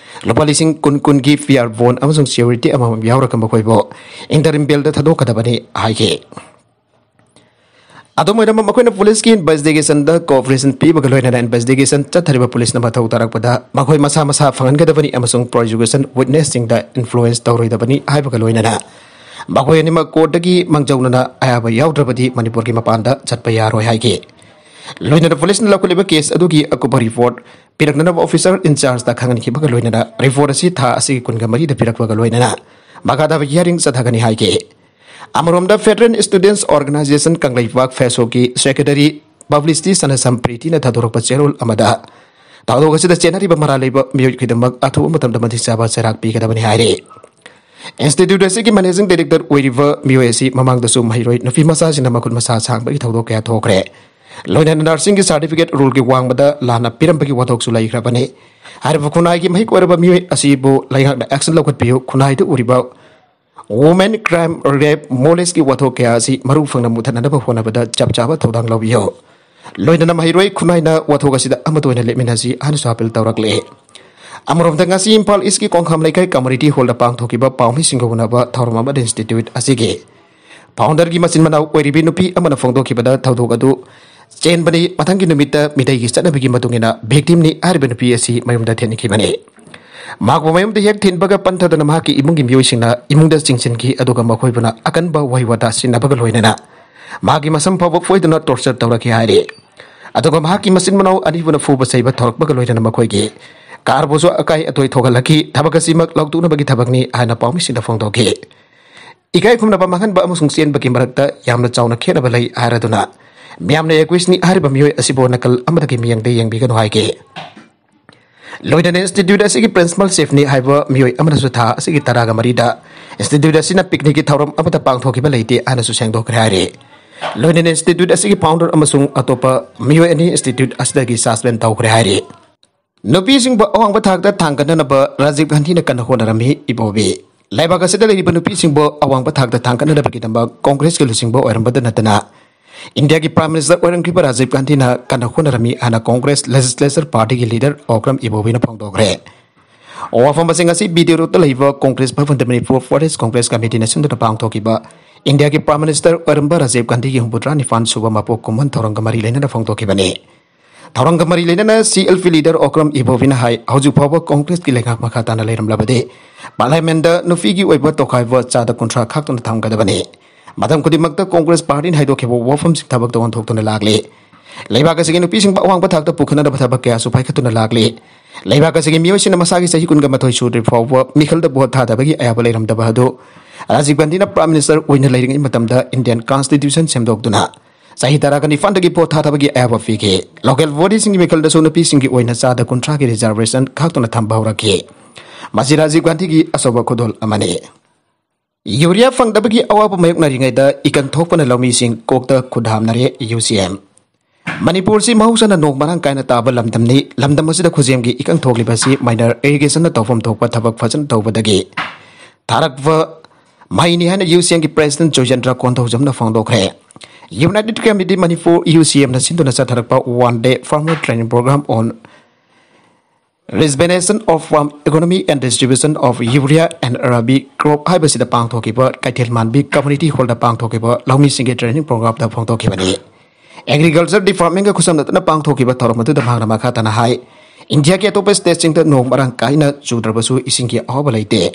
ꯂꯨꯄꯥ ꯂꯤꯁꯤꯡ ꯀꯨꯟ ꯀꯨꯟꯒꯤ ꯐꯤꯌꯔ ꯕꯣꯟ ꯑꯃꯁꯨꯡ ꯁꯤꯌꯨꯔꯤꯇꯤ ꯑꯃꯃꯝ ꯌꯥꯎꯔꯒ ꯃꯈꯣꯏꯕꯨ ꯏꯟꯇꯔꯤꯝ ꯕꯦꯜꯗ ꯊꯥꯗꯣꯛꯀꯗꯕꯅꯤ ꯍꯥꯏꯈꯤ꯫ ꯑꯗꯨꯝ ꯑꯣꯏꯅꯃꯛ ꯃꯈꯣꯏꯅ ꯄꯨꯂꯤꯁꯀꯤ ꯏꯟꯚꯦꯁꯇꯤꯒꯦꯁꯟꯗ ꯀꯣꯑꯣꯄꯔꯦꯁꯟ ꯄꯤꯕꯒ ꯂꯣꯏꯅꯅ ꯏꯟꯚꯦꯁꯇꯤꯒꯦꯁꯟ ꯆꯠꯊꯔꯤꯕ ꯄꯨꯂꯤꯁꯅ ꯃꯊꯧ ꯇꯥꯔꯛꯄꯗ ꯃꯈꯣꯏ ꯃꯁꯥ ꯃꯁꯥ ꯐꯪꯍꯟꯒꯗꯕꯅꯤ ꯑꯃꯁꯨꯡ ꯄ꯭ꯔꯣꯁꯤꯀ꯭ꯌꯨꯁꯟ ꯋꯤꯠꯅꯦꯁꯁꯤꯡꯗ ꯏꯟꯐ꯭ꯂꯨꯋꯦꯟꯁ ꯇꯧꯔꯣꯏꯗꯕꯅꯤ ꯍꯥꯏꯕꯒ ꯂꯣꯏꯅꯅ ꯃꯈꯣꯏ ꯑꯅꯤꯃꯛ ꯀꯣꯔꯠꯇꯒꯤ ꯃꯥꯡꯖꯧꯅꯅ ꯑꯌꯥꯕ ꯌꯥꯎꯗ꯭ꯔꯕꯗꯤ ꯃꯅꯤꯄꯨꯔꯒꯤ ꯃꯄꯥꯟꯗ ꯆꯠꯄ ꯌꯥꯔꯣꯏ ꯍꯥꯏꯈꯤ꯫ ꯂꯣꯏꯅꯅ ꯄꯨꯂꯤꯁꯅ ꯂꯧꯈꯠꯂꯤꯕ ꯀꯦꯁ ꯑꯗꯨꯒꯤ ꯑꯀꯨꯞꯄ ꯔꯤꯄꯣꯔꯠ ꯄꯤꯔꯛꯅꯅꯕ ꯑꯣꯐꯤꯁꯔ ꯏꯟꯆꯥꯔꯖꯇ ꯈꯪꯍꯟꯈꯤꯕꯒ ꯂꯣꯏꯅꯅ ꯔꯤꯄꯣꯔꯠ ꯑꯁꯤ ꯊꯥ ꯑꯁꯤꯒꯤ ꯀꯨꯟꯒ ꯃꯔꯤꯗ ꯄꯤꯔꯛꯄꯒ ꯂꯣꯏꯅꯅ ꯃꯈꯥ ꯇꯥꯕ ꯍꯤꯌꯥꯔꯤꯡ ꯆꯠꯊꯒꯅꯤ ꯍꯥꯏꯈꯤ꯫ ꯑꯃꯔꯣꯝꯗ ꯐꯦꯗꯔꯦꯜ ꯁ꯭ꯇꯨꯗꯦꯟꯠꯁ ꯑꯣꯔꯒꯅꯥꯏꯖꯦꯁꯟ ꯀꯪꯂꯩꯄꯥꯛ ꯐꯦꯁꯣꯒꯤ ꯁꯦꯀ꯭ꯔꯦꯇꯔꯤ ꯄꯕ꯭ꯂꯤꯁꯤꯇꯤ ꯁꯅꯥꯁꯝ ꯄ꯭ꯔꯤꯇꯤꯅ ꯊꯥꯗꯣꯔꯛꯄ ꯆꯦꯔꯣꯜ ꯑꯃꯗ ꯊꯧꯗꯣꯛ ꯑꯁꯤꯗ ꯆꯦꯟꯅꯔꯤꯕ ꯃꯔꯥꯜ ꯂꯩꯕ ꯃꯤꯑꯣꯏ ꯈꯨꯗꯤꯡꯃꯛ ꯑꯊꯨꯕ ꯃꯇꯝꯗ ꯃꯇꯤꯛ ꯆꯥꯕ ꯆꯩꯔꯥꯛ ꯄꯤꯒꯗꯕꯅꯤ ꯍꯥꯏꯔꯤ꯫ ꯏꯟꯁꯇꯤꯇ꯭ꯌꯨꯠ ꯑꯁꯤꯒꯤ ꯃꯦꯅꯦꯖꯤꯡ ꯗꯥꯏꯔꯦꯛꯇꯔ ꯑꯣꯏꯔꯤꯕ ꯃꯤꯑꯣꯏ ꯑꯁꯤ ꯃꯃꯥꯡꯗꯁꯨ ꯃꯍꯩꯔꯣꯏ ꯅꯨꯄꯤ ꯃꯆꯥꯁꯤꯡꯅ ꯃꯈꯨꯠ ꯃꯁꯥ ꯁꯥꯡꯕꯒꯤ ꯊꯧꯗꯣꯛ ꯀꯌꯥ ꯊꯣꯛꯈ꯭ꯔꯦ꯫ ꯂꯣꯏꯅꯅ ꯅꯔꯁꯤꯡꯒꯤ ꯁꯥꯔꯇꯤꯐꯤꯀꯦꯠ ꯔꯨꯜꯒꯤ ꯋꯥꯡꯃꯗ ꯂꯥꯟꯅ ꯄꯤꯔꯝꯕꯒꯤ ꯋꯥꯊꯣꯛꯁꯨ ꯂꯩꯈ꯭ꯔꯕꯅꯤ꯫ ꯍꯥꯏꯔꯤꯕ ꯈꯨꯟꯅꯥꯏꯒꯤ ꯃꯍꯤꯛ ꯑꯣꯏꯔꯕ ꯃꯤꯑꯣꯏ ꯑꯁꯤꯕꯨ ꯂꯩꯉꯥꯛꯅ ꯑꯦꯛꯁꯟ ꯂꯧꯈꯠꯄꯤꯌꯨ꯫ ꯈꯨꯟꯅꯥꯏꯗ ꯎꯔꯤꯕ ꯋꯨꯃꯦꯟ ꯀ꯭ꯔꯥꯏꯝ ꯔꯦꯞ ꯃꯣꯂꯦꯁꯀꯤ ꯋꯥꯊꯣꯛ ꯀꯌꯥ ꯑꯁꯤ ꯃꯔꯨ ꯐꯪꯅ ꯃꯨꯊꯠꯅꯅꯕ ꯍꯣꯠꯅꯕꯗ ꯆꯞ ꯆꯥꯕ ꯊꯧꯗꯥꯡ ꯂꯧꯕꯤꯌꯨ꯫ ꯂꯣꯏꯅꯅ ꯃꯍꯩꯔꯣꯏ ꯈꯨꯟꯅꯥꯏꯅ ꯋꯥꯊꯣꯛ ꯑꯁꯤꯗ ꯑꯃꯠꯇ ꯑꯣꯏꯅ ꯂꯦꯞꯃꯤꯟꯅꯁꯤ ꯍꯥꯏꯅꯁꯨ ꯑꯥꯄꯤꯜ ꯇꯧꯔꯛꯂꯤ꯫ ꯑꯃꯔꯣꯝꯗ ꯉꯁꯤ ꯏꯝꯐꯥꯜ ꯏꯁꯀꯤ ꯀꯣꯡꯈꯥꯝ ꯂꯩꯀꯥꯏ ꯀꯝꯃ꯭ꯌꯨꯅꯤꯇꯤ ꯍꯣꯜꯗ ꯄꯥꯡꯊꯣꯛꯈꯤꯕ ꯄꯥꯎꯃꯤꯁꯤꯡꯒ ꯎꯅꯕ ꯊꯧꯔꯝ ꯑꯃꯗ ꯏꯟꯁꯇꯤꯇ꯭ꯌꯨꯠ ꯑꯁꯤꯒꯤ ꯐꯥꯎꯟꯗꯔꯒꯤ ꯃꯆꯤꯟ ꯃꯅꯥꯎ ꯑꯣꯏꯔꯤꯕꯤ ꯅꯨꯄꯤ ꯑꯃꯅ ꯐꯣꯡꯗꯣꯛꯈꯤꯕꯗ ꯊꯧꯗꯣꯛ ꯑꯗꯨ ꯆꯦꯟꯕꯅꯤ꯫ ꯃꯊꯪꯒꯤ ꯅꯨꯃꯤꯠꯇ ꯃꯤꯇꯩꯒꯤ ꯆꯠꯅꯕꯤꯒꯤ ꯃꯇꯨꯡ ꯏꯟꯅ ꯚꯤꯛꯇꯤꯝꯅꯤ ꯍꯥꯏꯔꯤꯕ ꯅꯨꯄꯤ ꯑꯁꯤ ꯃꯌꯨꯝꯗ ꯊꯤꯟꯈꯤꯕꯅꯤ꯫ ꯃꯍꯥꯛꯄꯨ ꯃꯌꯨꯝꯗ ꯍꯦꯛ ꯊꯤꯟꯕꯒ ꯄꯟꯊꯗꯅ ꯃꯍꯥꯛꯀꯤ ꯏꯃꯨꯡꯒꯤ ꯃꯤꯑꯣꯏꯁꯤꯡꯅ ꯏꯃꯨꯡꯗ ꯆꯤꯡꯁꯤꯟꯈꯤ, ꯑꯗꯨꯒ ꯃꯈꯣꯏꯕꯨꯅ ꯑꯀꯟꯕ ꯋꯥꯍꯩ ꯋꯥꯇꯥ ꯁꯤꯖꯤꯟꯅꯕꯒ ꯂꯣꯏꯅꯅ ꯃꯍꯥꯛꯀꯤ ꯃꯁꯝ ꯐꯥꯎꯕ ꯐꯣꯏꯗꯨꯅ ꯇꯣꯔꯆꯔ ꯇꯧꯔꯛꯈꯤ ꯍꯥꯏꯔꯤ꯫ ꯑꯗꯨꯒ ꯃꯍꯥꯛꯀꯤ ꯃꯆꯤꯟ ꯃꯅꯥꯎ ꯑꯅꯤꯕꯨꯅ ꯐꯨꯕ ꯆꯩꯕ ꯇꯧꯔꯛꯄꯒ ꯂꯣꯏꯅꯅ ꯃꯈꯣꯏꯒꯤ ꯀꯥꯔꯕꯨꯁꯨ ꯑꯀꯥꯏ ꯑꯇꯣꯏ ꯊꯣꯛꯍꯜꯂꯛꯈꯤ꯫ ꯊꯕꯛ ꯑꯁꯤꯃꯛ ꯂꯧꯊꯣꯛꯅꯕꯒꯤ ꯊꯕꯛꯅꯤ ꯍꯥꯏꯅ ꯄꯥꯎꯃꯤꯁꯤꯡꯗ ꯐꯣꯡꯗꯣꯛꯈꯤ꯫ ꯏꯀꯥꯏ ꯈꯨꯝꯅꯕ ꯃꯥꯡꯍꯟꯕ ꯑꯃꯁꯨꯡ ꯆꯦꯟꯕꯒꯤ ꯃꯔꯛꯇ ꯌꯥꯝꯅ ꯆꯥꯎꯅ ꯈꯦꯠꯅꯕ ꯂꯩ ꯍꯥꯏꯔꯗꯨꯅ ꯃꯤꯌꯥꯝꯅ ꯑꯦꯀ꯭ꯋꯤꯁꯅꯤ ꯍꯥꯏꯔꯤꯕ ꯃꯤꯑꯣꯏ ꯑꯁꯤꯕꯨ ꯅꯀꯜ ꯑꯃꯗꯒꯤ ꯃꯤꯌꯦꯡꯗ ꯌꯦꯡꯕꯤꯒꯅꯨ ꯍꯥꯏꯈꯤ꯫ ꯂꯣꯏꯅꯅ ꯏꯟꯁꯇꯤꯇ꯭ꯌꯨꯠ ꯑꯁꯤꯒꯤ ꯄ꯭ꯔꯤꯟꯁꯤꯄꯥꯜ ꯆꯤꯐꯅꯤ ꯍꯥꯏꯕ ꯃꯤꯑꯣꯏ ꯑꯃꯅꯁꯨ ꯊꯥ ꯑꯁꯤꯒꯤ ꯇꯔꯥꯒ ꯃꯔꯤꯗ ꯏꯟꯁꯇꯤꯇ꯭ꯌꯨꯠ ꯑꯁꯤꯅ ꯄꯤꯛꯅꯤꯛꯀꯤ ꯊꯧꯔꯝ ꯑꯃꯠꯇ ꯄꯥꯡꯊꯣꯛꯈꯤꯕ ꯂꯩꯇꯦ ꯍꯥꯏꯅꯁꯨ ꯁꯦꯡꯗꯣꯛꯈ꯭ꯔꯦ ꯍꯥꯏꯔꯤ꯫ ꯂꯣꯏꯅꯅ ꯏꯟꯁꯇꯤꯇ꯭ꯌꯨꯠ ꯑꯁꯤꯒꯤ ꯐꯥꯎꯟꯗꯔ ꯑꯃꯁꯨꯡ ꯑꯇꯣꯞꯄ ꯃꯤꯑꯣꯏ ꯑꯅꯤ ꯏꯟꯁꯇꯤꯇ꯭ꯌꯨꯠ ꯑꯁꯤꯗꯒꯤ ꯁꯁꯄꯦꯟ ꯇꯧꯈ꯭ꯔꯦ ꯍꯥꯏꯔꯤ꯫ ꯅꯨꯄꯤꯁꯤꯡꯕꯨ ꯑꯋꯥꯡꯕ ꯊꯥꯛꯇ ꯊꯥꯡꯒꯠꯅꯅꯕ ꯔꯥꯖꯤꯕ ꯒꯥꯟꯙꯤꯅ ꯀꯟꯅ ꯍꯣꯠꯅꯔꯝꯃꯤ꯫ ꯏꯕꯣꯕꯤ ꯂꯩꯕꯥꯛ ꯑꯁꯤꯗ ꯂꯩꯔꯤꯕ ꯅꯨꯄꯤꯁꯤꯡꯕꯨ ꯑꯋꯥꯡꯕ ꯊꯥꯛꯇ ꯊꯥꯡꯒꯠꯅꯅꯕꯒꯤꯗꯃꯛ ꯀꯣꯡꯒ꯭ꯔꯦꯁꯀꯤ ꯂꯨꯆꯤꯡꯕ ꯑꯣꯏꯔꯝꯕꯗ ꯅꯠꯇꯅ ꯏꯟꯗꯤꯌꯥꯒꯤ ꯄ꯭ꯔꯥꯏꯝ ꯃꯤꯅꯤꯁꯇꯔ ꯑꯣꯏꯔꯝꯈꯤꯕ ꯔꯥꯖꯤꯕ ꯒꯥꯟꯙꯤꯅ ꯀꯟꯅ ꯍꯣꯠꯅꯔꯝꯃꯤ ꯍꯥꯏꯅ ꯀꯣꯡꯒ꯭ꯔꯦꯁ ꯂꯦꯖꯤꯁꯂꯦꯆꯔ ꯄꯥꯔꯇꯤꯒꯤ ꯂꯤꯗꯔ ꯑꯣꯀ꯭ꯔꯝ ꯏꯕꯣꯕꯤꯅ ꯐꯣꯡꯗꯣꯛꯈ꯭ꯔꯦ꯫ ꯋꯥꯐꯝ ꯑꯁꯤꯡ ꯑꯁꯤ ꯕꯤ ꯗꯤ ꯔꯣꯗꯇ ꯂꯩꯕ ꯀꯣꯡꯒ꯭ꯔꯦꯁ ꯚꯕꯟꯗ ꯃꯅꯤꯄꯨꯔ ꯄ꯭ꯔꯗꯦꯁ ꯀꯣꯡꯒ꯭ꯔꯦꯁ ꯀꯃꯤꯇꯤꯅ ꯁꯤꯟꯗꯨꯅ ꯄꯥꯡꯊꯣꯛꯈꯤꯕ ꯏꯟꯗꯤꯌꯥꯒꯤ ꯄ꯭ꯔꯥꯏꯝ ꯃꯤꯅꯤꯁꯇꯔ ꯑꯣꯏꯔꯝꯕ ꯔꯥꯖꯤꯕ ꯒꯥꯟꯙꯤꯒꯤ ꯍꯨꯝꯐꯨꯇꯔꯥ ꯅꯤꯄꯥꯟ ꯁꯨꯕ ꯃꯄꯣꯛ ꯀꯨꯝꯑꯣꯟ ꯊꯧꯔꯝꯒ ꯃꯔꯤ ꯂꯩꯅꯅ ꯐꯣꯡꯗꯣꯛꯈꯤꯕꯅꯤ꯫ ꯊꯧꯔꯝꯒ ꯃꯔꯤ ꯂꯩꯅꯅ C L P leader Okram ꯏꯕꯣꯕꯤꯅ ꯍꯥꯏ, ꯍꯧꯖꯤꯛ ꯐꯥꯎꯕ ꯀꯣꯡꯒ꯭ꯔꯦꯁꯀꯤ ꯂꯩꯉꯥꯛ ꯃꯈꯥ ꯇꯥꯅ ꯂꯩꯔꯝꯂꯕꯗꯤ ꯄꯥꯔꯂꯤꯌꯥꯃꯦꯟꯗ ꯅꯨꯄꯤꯒꯤ ꯑꯣꯏꯕ ꯇꯣꯈꯥꯏꯕ ꯆꯥꯗ ꯀꯨꯟꯊ꯭ꯔꯥ ꯈꯥꯛꯇꯨꯅ ꯊꯝꯒꯗꯕꯅꯤ꯫ ꯃꯇꯝ ꯈꯨꯗꯤꯡꯃꯛꯇ ꯀꯣꯡꯒ꯭ꯔꯦꯁ ꯄꯥꯔꯇꯤꯅ ꯍꯥꯏꯗꯣꯛꯈꯤꯕ ꯋꯥꯐꯝꯁꯤꯡ ꯊꯕꯛꯇ ꯑꯣꯟꯊꯣꯛꯇꯨꯅ ꯂꯥꯛꯂꯤ꯫ ꯂꯩꯕꯥꯛ ꯑꯁꯤꯒꯤ ꯅꯨꯄꯤꯁꯤꯡꯕꯨ ꯑꯋꯥꯡꯕ ꯊꯥꯛꯇ ꯄꯨꯈꯠꯅꯕ ꯊꯕꯛ ꯀꯌꯥꯁꯨ ꯄꯥꯏꯈꯠꯇꯨꯅ ꯂꯥꯛꯂꯤ꯫ ꯂꯩꯕꯥꯛ ꯑꯁꯤꯒꯤ ꯃꯤꯑꯣꯏꯁꯤꯡꯅ ꯃꯁꯥꯒꯤ ꯆꯍꯤ ꯀꯨꯟꯒ ꯃꯥꯊꯣꯏ ꯁꯨꯗ꯭ꯔꯤ ꯐꯥꯎꯕ ꯃꯤꯈꯜꯗ ꯚꯣꯠ ꯊꯥꯗꯕꯒꯤ ꯑꯌꯥꯕ ꯂꯩꯔꯝꯗꯕ ꯑꯗꯨ ꯔꯥꯖꯤꯕ ꯒꯥꯟꯙꯤꯅ ꯄ꯭ꯔꯥꯏꯝ ꯃꯤꯅꯤꯁꯇꯔ ꯑꯣꯏꯅ ꯂꯩꯔꯤꯉꯩ ꯃꯇꯝꯗ ꯏꯟꯗꯤꯌꯟ ꯀꯟꯁꯇꯤꯇ꯭ꯌꯨꯁꯟ ꯁꯦꯝꯗꯣꯛꯇꯨꯅ ꯆꯍꯤ ꯇꯔꯥꯒ ꯅꯤꯄꯥꯟꯗꯒꯤ ꯚꯣꯠ ꯊꯥꯗꯕꯒꯤ ꯑꯌꯥꯕ ꯄꯤꯈꯤ꯫ ꯂꯣꯀꯦꯜ ꯕꯣꯗꯤꯁꯤꯡꯒꯤ ꯃꯤꯈꯜꯗꯁꯨ ꯅꯨꯄꯤꯁꯤꯡꯒꯤ ꯑꯣꯏꯅ ꯆꯥꯗ ꯀꯨꯟꯊ꯭ꯔꯥꯒꯤ ꯔꯤꯖꯥꯔꯕꯦꯁꯟ ꯈꯥꯛꯇꯨꯅ ꯊꯝꯕ ꯍꯧꯔꯛꯈꯤ꯫ ꯃꯁꯤ ꯔꯥꯖꯤꯕ ꯒꯥꯟꯙꯤꯒꯤ ꯑꯆꯧꯕ ꯈꯨꯗꯣꯜ ꯑꯃꯅꯤ꯫ ꯌꯨꯔꯤꯌꯥ ꯐꯪꯗꯕꯒꯤ ꯑꯋꯥꯕ ꯃꯥꯌꯣꯛꯅꯔꯤꯉꯩꯗ ꯏꯀꯪ ꯊꯣꯛꯄꯅ ꯂꯧꯃꯤꯁꯤꯡ ꯀꯣꯛꯇ ꯈꯨꯗꯥꯝꯅꯔꯦ ꯌꯨ ꯁꯤ ꯑꯦꯝ꯫ ꯃꯅꯤꯄꯨꯔꯁꯤ ꯃꯍꯧꯁꯥꯅ ꯅꯣꯡ ꯃꯔꯥꯡ ꯀꯥꯏꯅ ꯇꯥꯕ ꯂꯝꯗꯝꯅꯤ꯫ ꯂꯝꯗꯝ ꯑꯁꯤꯗ ꯈꯨꯖꯦꯝꯒꯤ ꯏꯀꯪ ꯊꯣꯛꯂꯤꯕ ꯑꯁꯤ ꯃꯥꯏꯅꯔ ꯏꯔꯤꯒꯦꯁꯟꯅ ꯇꯧꯐꯝ ꯊꯣꯛꯄ ꯊꯕꯛ ꯐꯖꯅ ꯇꯧꯕꯗꯒꯤ ꯊꯥꯔꯛꯄ ꯃꯍꯩꯅꯤ ꯍꯥꯏꯅ ꯌꯨ ꯁꯤ ꯑꯦꯝꯒꯤ ꯄ꯭ꯔꯦꯁꯤꯗꯦꯟꯠ ꯖꯣꯏꯆꯟꯗ꯭ꯔ ꯀꯣꯟꯊꯧꯖꯝꯅ ꯐꯣꯡꯗꯣꯛꯈ꯭ꯔꯦ꯫ United Committee Manipur, U C ꯑꯦꯝꯅ ꯁꯤꯟꯗꯨꯅ ꯆꯠꯊꯔꯛꯄ One Day Farmer Training Program on Rejuvenation of Farm Economy and Distribution of Urea and Rabi Crop ꯍꯥꯏꯕꯁꯤꯗ ꯄꯥꯡꯊꯣꯛꯈꯤꯕ ꯀꯩꯊꯦꯜ ꯃꯥꯟꯕꯤ ꯀꯝꯃ꯭ꯌꯨꯅꯤꯇꯤ ꯍꯣꯜꯗ ꯄꯥꯡꯊꯣꯛꯈꯤꯕ ꯂꯧꯃꯤꯁꯤꯡꯒꯤ ꯇ꯭ꯔꯦꯅꯤꯡ ꯄ꯭ꯔꯣꯒ꯭ꯔꯥꯝꯗ ꯐꯣꯡꯗꯣꯛꯈꯤꯕꯅꯤ꯫ ꯑꯦꯒ꯭ꯔꯤꯀꯜꯆꯔ ꯗꯤꯄꯥꯔꯠꯃꯦꯟꯒ ꯈꯨꯠꯁꯝꯅꯗꯨꯅ ꯄꯥꯡꯊꯣꯛꯈꯤꯕ ꯊꯧꯔꯝ ꯑꯗꯨꯗ ꯃꯍꯥꯛꯅ ꯃꯈꯥ ꯇꯥꯅ ꯍꯥꯏ, ꯏꯟꯗꯤꯌꯥꯒꯤ ꯑꯇꯣꯞꯄ ꯁ꯭ꯇꯦꯠꯁꯤꯡꯗ ꯅꯣꯡ ꯃꯔꯥꯡ ꯀꯥꯏꯅ ꯆꯨꯗ꯭ꯔꯕꯁꯨ ꯏꯁꯤꯡꯒꯤ ꯑꯋꯥꯕ ꯂꯩꯇꯦ꯫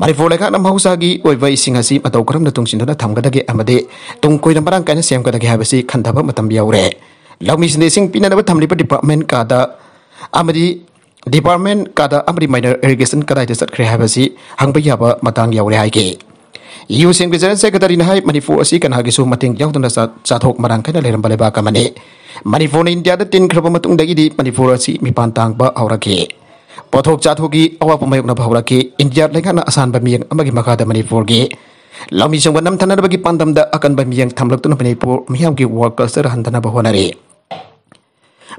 ꯃꯅꯤꯄꯨꯔ ꯂꯩꯉꯥꯛꯅ ꯃꯍꯧꯁꯥꯒꯤ ꯑꯣꯏꯕ ꯏꯁꯤꯡ ꯑꯁꯤ ꯃꯇꯧ ꯀꯔꯝꯅ ꯇꯨꯡꯁꯤꯟꯗꯨꯅ ꯊꯝꯒꯗꯒꯦ ꯑꯃꯗꯤ ꯇꯨꯡ ꯀꯣꯏꯅ ꯃꯔꯥꯡ ꯀꯥꯏꯅ ꯁꯦꯝꯒꯗꯒꯦ ꯍꯥꯏꯕꯁꯤ ꯈꯟꯊꯕ ꯃꯇꯝ ꯌꯧꯔꯦ꯫ ꯂꯧꯃꯤꯁꯤꯡꯗ ꯏꯁꯤꯡ ꯄꯤꯅꯅꯕ ꯊꯝꯂꯤꯕ ꯗꯤꯄꯥꯔꯠꯃꯦꯟ ꯀꯥꯗ ꯑꯃꯗꯤ ꯗꯤꯄꯥꯔꯠꯃꯦꯟ ꯀꯗꯥ ꯑꯃꯗꯤ ꯃꯥꯏꯅꯔ ꯏꯔꯤꯒꯦꯁꯟ ꯀꯗꯥꯏꯗ ꯆꯠꯈ꯭ꯔꯦ ꯍꯥꯏꯕꯁꯤ ꯍꯪꯕ ꯌꯥꯕ ꯃꯇꯥꯡ ꯌꯧꯔꯦ ꯍꯥꯏꯈꯤ꯫ ꯌꯨ ꯁꯤ ꯑꯦꯝꯒꯤ ꯖꯦꯅꯔꯦꯜ ꯁꯦꯀ꯭ꯔꯦꯇꯔꯤꯅ ꯍꯥꯏ, ꯃꯅꯤꯄꯨꯔ ꯑꯁꯤ ꯀꯅꯥꯒꯤꯁꯨ ꯃꯇꯦꯡ ꯌꯥꯎꯗꯅ ꯆꯥ-, ꯆꯥꯊꯣꯛ ꯃꯔꯥꯡ ꯀꯥꯏꯅ ꯂꯩꯔꯝꯕ ꯂꯩꯕꯥꯛ ꯑꯃꯅꯤ꯫ ꯃꯅꯤꯄꯨꯔꯅ ꯏꯟꯗꯤꯌꯥꯗ ꯇꯤꯟꯈ꯭ꯔꯕ ꯃꯇꯨꯡꯗꯒꯤꯗꯤ ꯃꯅꯤꯄꯨꯔ ꯑꯁꯤ ꯃꯤꯄꯥꯟ ꯇꯥꯡꯕ ꯍꯧꯔꯛꯈꯤ꯫ ꯄꯣꯠꯊꯣꯛ ꯆꯥꯊꯣꯛꯀꯤ ꯑꯋꯥꯕ ꯃꯥꯌꯣꯛꯅꯕ ꯍꯧꯔꯛꯈꯤ꯫ ꯏꯟꯗꯤꯌꯥ ꯂꯩꯉꯥꯛꯅ ꯑꯁꯥꯟꯕ ꯃꯤꯠꯌꯦꯡ ꯑꯃꯒꯤ ꯃꯈꯥꯗ ꯃꯅꯤꯄꯨꯔꯒꯤ ꯂꯧꯃꯤꯁꯤꯡꯕꯨ ꯅꯝꯊꯅꯕꯒꯤ ꯄꯥꯟꯗꯝꯗ ꯑꯀꯟꯕ ꯃꯤꯠꯌꯦꯡ ꯊꯝꯂꯛꯇꯨꯅ ꯃꯅꯤꯄꯨꯔ ꯃꯤꯌꯥꯝꯒꯤ ꯋꯥꯔꯜ ꯀꯜꯆꯔ ꯍꯟꯊꯅꯕ ꯍꯣꯠꯅꯔꯤ꯫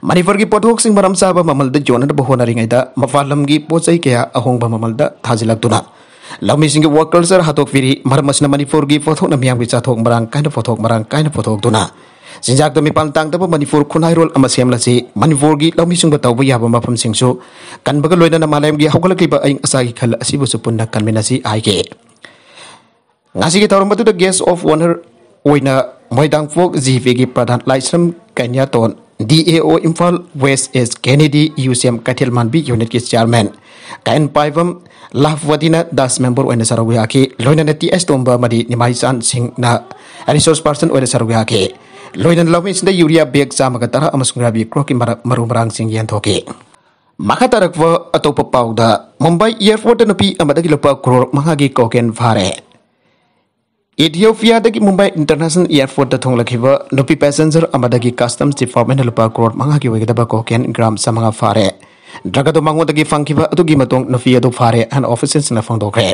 ꯃꯅꯤꯄꯨꯔꯒꯤ ꯄꯣꯠꯊꯣꯛꯁꯤꯡ ꯃꯔꯝ ꯆꯥꯕ ꯃꯃꯜꯗ ꯌꯣꯟꯅꯅꯕ ꯍꯣꯠꯅꯔꯤꯉꯩꯗ ꯃꯄꯥꯟ ꯂꯝꯒꯤ ꯄꯣꯠ ꯆꯩ ꯀꯌꯥ ꯑꯍꯣꯡꯕ ꯃꯃꯜꯗ ꯊꯥꯖꯤꯜꯂꯛꯇꯨꯅ ꯂꯧꯃꯤꯁꯤꯡꯒꯤ ꯋꯥꯔꯜ ꯀꯜꯆꯔ ꯍꯥꯠꯇꯣꯛꯄꯤꯔꯤ꯫ ꯃꯔꯝ ꯑꯁꯤꯅ ꯃꯅꯤꯄꯨꯔꯒꯤ ꯄꯣꯠꯊꯣꯛꯅ ꯃꯤꯌꯥꯝꯒꯤ ꯆꯥꯊꯣꯛ ꯃꯔꯥꯡ ꯀꯥꯏꯅ, ꯄꯣꯠꯊꯣꯛ ꯃꯔꯥꯡ ꯀꯥꯏꯅ ꯄꯨꯊꯣꯛꯇꯨꯅ ꯆꯤꯟꯖꯥꯛꯇ ꯃꯤꯄꯥꯟ ꯇꯥꯡꯗꯕ ꯃꯅꯤꯄꯨꯔ ꯈꯨꯟꯅꯥꯏꯔꯣꯜ ꯑꯃ ꯁꯦꯝꯂꯁꯤ꯫ ꯃꯅꯤꯄꯨꯔꯒꯤ ꯂꯧꯃꯤꯁꯤꯡꯕꯨ ꯇꯧꯕ ꯌꯥꯕ ꯃꯐꯝꯁꯤꯡꯁꯨ ꯀꯟꯕꯒ ꯂꯣꯏꯅꯅ ꯃꯥꯂꯦꯝꯒꯤ ꯍꯧꯒꯠꯂꯛꯂꯤꯕ ꯑꯏꯪ ꯑꯁꯥꯒꯤ ꯈꯜ ꯑꯁꯤꯕꯨꯁꯨ ꯄꯨꯟꯅ ꯀꯟꯃꯤꯟꯅꯁꯤ ꯍꯥꯏꯈꯤ꯫ ꯉꯁꯤꯒꯤ ꯊꯧꯔꯝ ꯑꯗꯨꯗ guest of honour ꯑꯣꯏꯅ ꯃꯣꯏꯗꯥꯡꯄꯣꯛ ꯖꯤ ꯄꯤꯒꯤ ꯄ꯭ꯔꯙꯥꯟ ꯂꯥꯏꯁ꯭ꯔꯝ ꯀꯩꯅ꯭ꯌꯥꯇꯣꯟ, ꯗꯤ ꯑꯦ ꯑꯣ ꯏꯝꯐꯥꯜ ꯋꯦꯁ ꯑꯦꯁ ꯀꯦꯅꯦꯗꯤ, ꯌꯨ ꯁꯤ ꯑꯦꯝ ꯀꯩꯊꯦꯜ ꯃꯥꯟꯕꯤ ꯌꯨꯅꯤꯠꯀꯤ ꯆꯤꯌꯥꯔꯃꯦꯟ ꯀꯥꯏꯟꯄꯥꯏꯕꯝ ꯂꯥꯐꯋꯇꯤꯅ ꯗꯥꯁ ꯃꯦꯝꯕꯔ ꯑꯣꯏꯅ ꯁꯔꯨꯛ ꯌꯥꯈꯤ꯫ ꯂꯣꯏꯅꯅ ꯇꯤ ꯑꯦꯁ ꯇꯣꯝꯕ ꯑꯃꯗꯤ ꯅꯤꯃꯥꯏꯆꯥꯟ ꯁꯤꯡꯅ ꯔꯤꯁꯣꯔꯁ ꯄꯥꯔꯁꯟ ꯑꯣꯏꯅ ꯁꯔꯨꯛ ꯌꯥꯈꯤ꯫ ꯂꯣꯏꯅꯅ ꯂꯧꯃꯤꯁꯤꯡꯗ ꯌꯨꯔꯤꯌꯥ ꯕꯦꯒ ꯆꯥꯝꯃꯒ ꯇꯔꯥ ꯑꯃꯁꯨꯡ ꯔꯥꯕꯤ ꯀ꯭ꯔꯣꯞꯀꯤ ꯃꯔꯛ ꯃꯔꯨ ꯃꯔꯥꯡꯁꯤꯡ ꯌꯦꯟꯊꯣꯛꯈꯤ꯫ ꯃꯈꯥ ꯇꯥꯔꯛꯄ ꯑꯇꯣꯞꯄ ꯄꯥꯎꯗ, ꯃꯨꯝꯕꯥꯏ ꯑꯦꯌꯔꯄꯣꯔꯠꯇ ꯅꯨꯄꯤ ꯑꯃꯗꯒꯤ ꯂꯨꯄꯥ ꯀ꯭ꯔꯣꯔ ꯃꯉꯥꯒꯤ ꯀꯣꯀꯦꯟ ꯐꯥꯔꯦ꯫ ꯏꯊꯤꯑꯣꯄꯤꯌꯥꯗꯒꯤ ꯃꯨꯝꯕꯥꯏ ꯏꯟꯇꯔꯅꯦꯁꯅꯦꯜ ꯑꯦꯌꯔꯄꯣꯔꯠꯇ ꯊꯨꯡꯂꯛꯈꯤꯕ ꯅꯨꯄꯤ ꯄꯦꯁꯦꯟꯖꯔ ꯑꯃꯗꯒꯤ ꯀꯁꯇꯝꯁ ꯗꯤꯄꯥꯔꯠꯃꯦꯟꯅ ꯂꯨꯄꯥ ꯀ꯭ꯔꯣꯔ ꯃꯉꯥꯒꯤ ꯑꯣꯏꯒꯗꯕ ꯀꯣꯀꯦꯟ ꯒ꯭ꯔꯥꯝ ꯆꯥꯃꯉꯥ ꯐꯥꯔꯦ꯫ ꯗ꯭ꯔꯒ ꯑꯗꯨ ꯃꯉꯣꯟꯗꯒꯤ ꯐꯪꯈꯤꯕ ꯑꯗꯨꯒꯤ ꯃꯇꯨꯡ ꯅꯨꯄꯤ ꯑꯗꯨ ꯐꯥꯔꯦ ꯍꯥꯏꯅ ꯑꯣꯐꯤꯁꯤꯌꯦꯜꯁꯤꯡꯅ ꯐꯣꯡꯗꯣꯛꯈ꯭ꯔꯦ꯫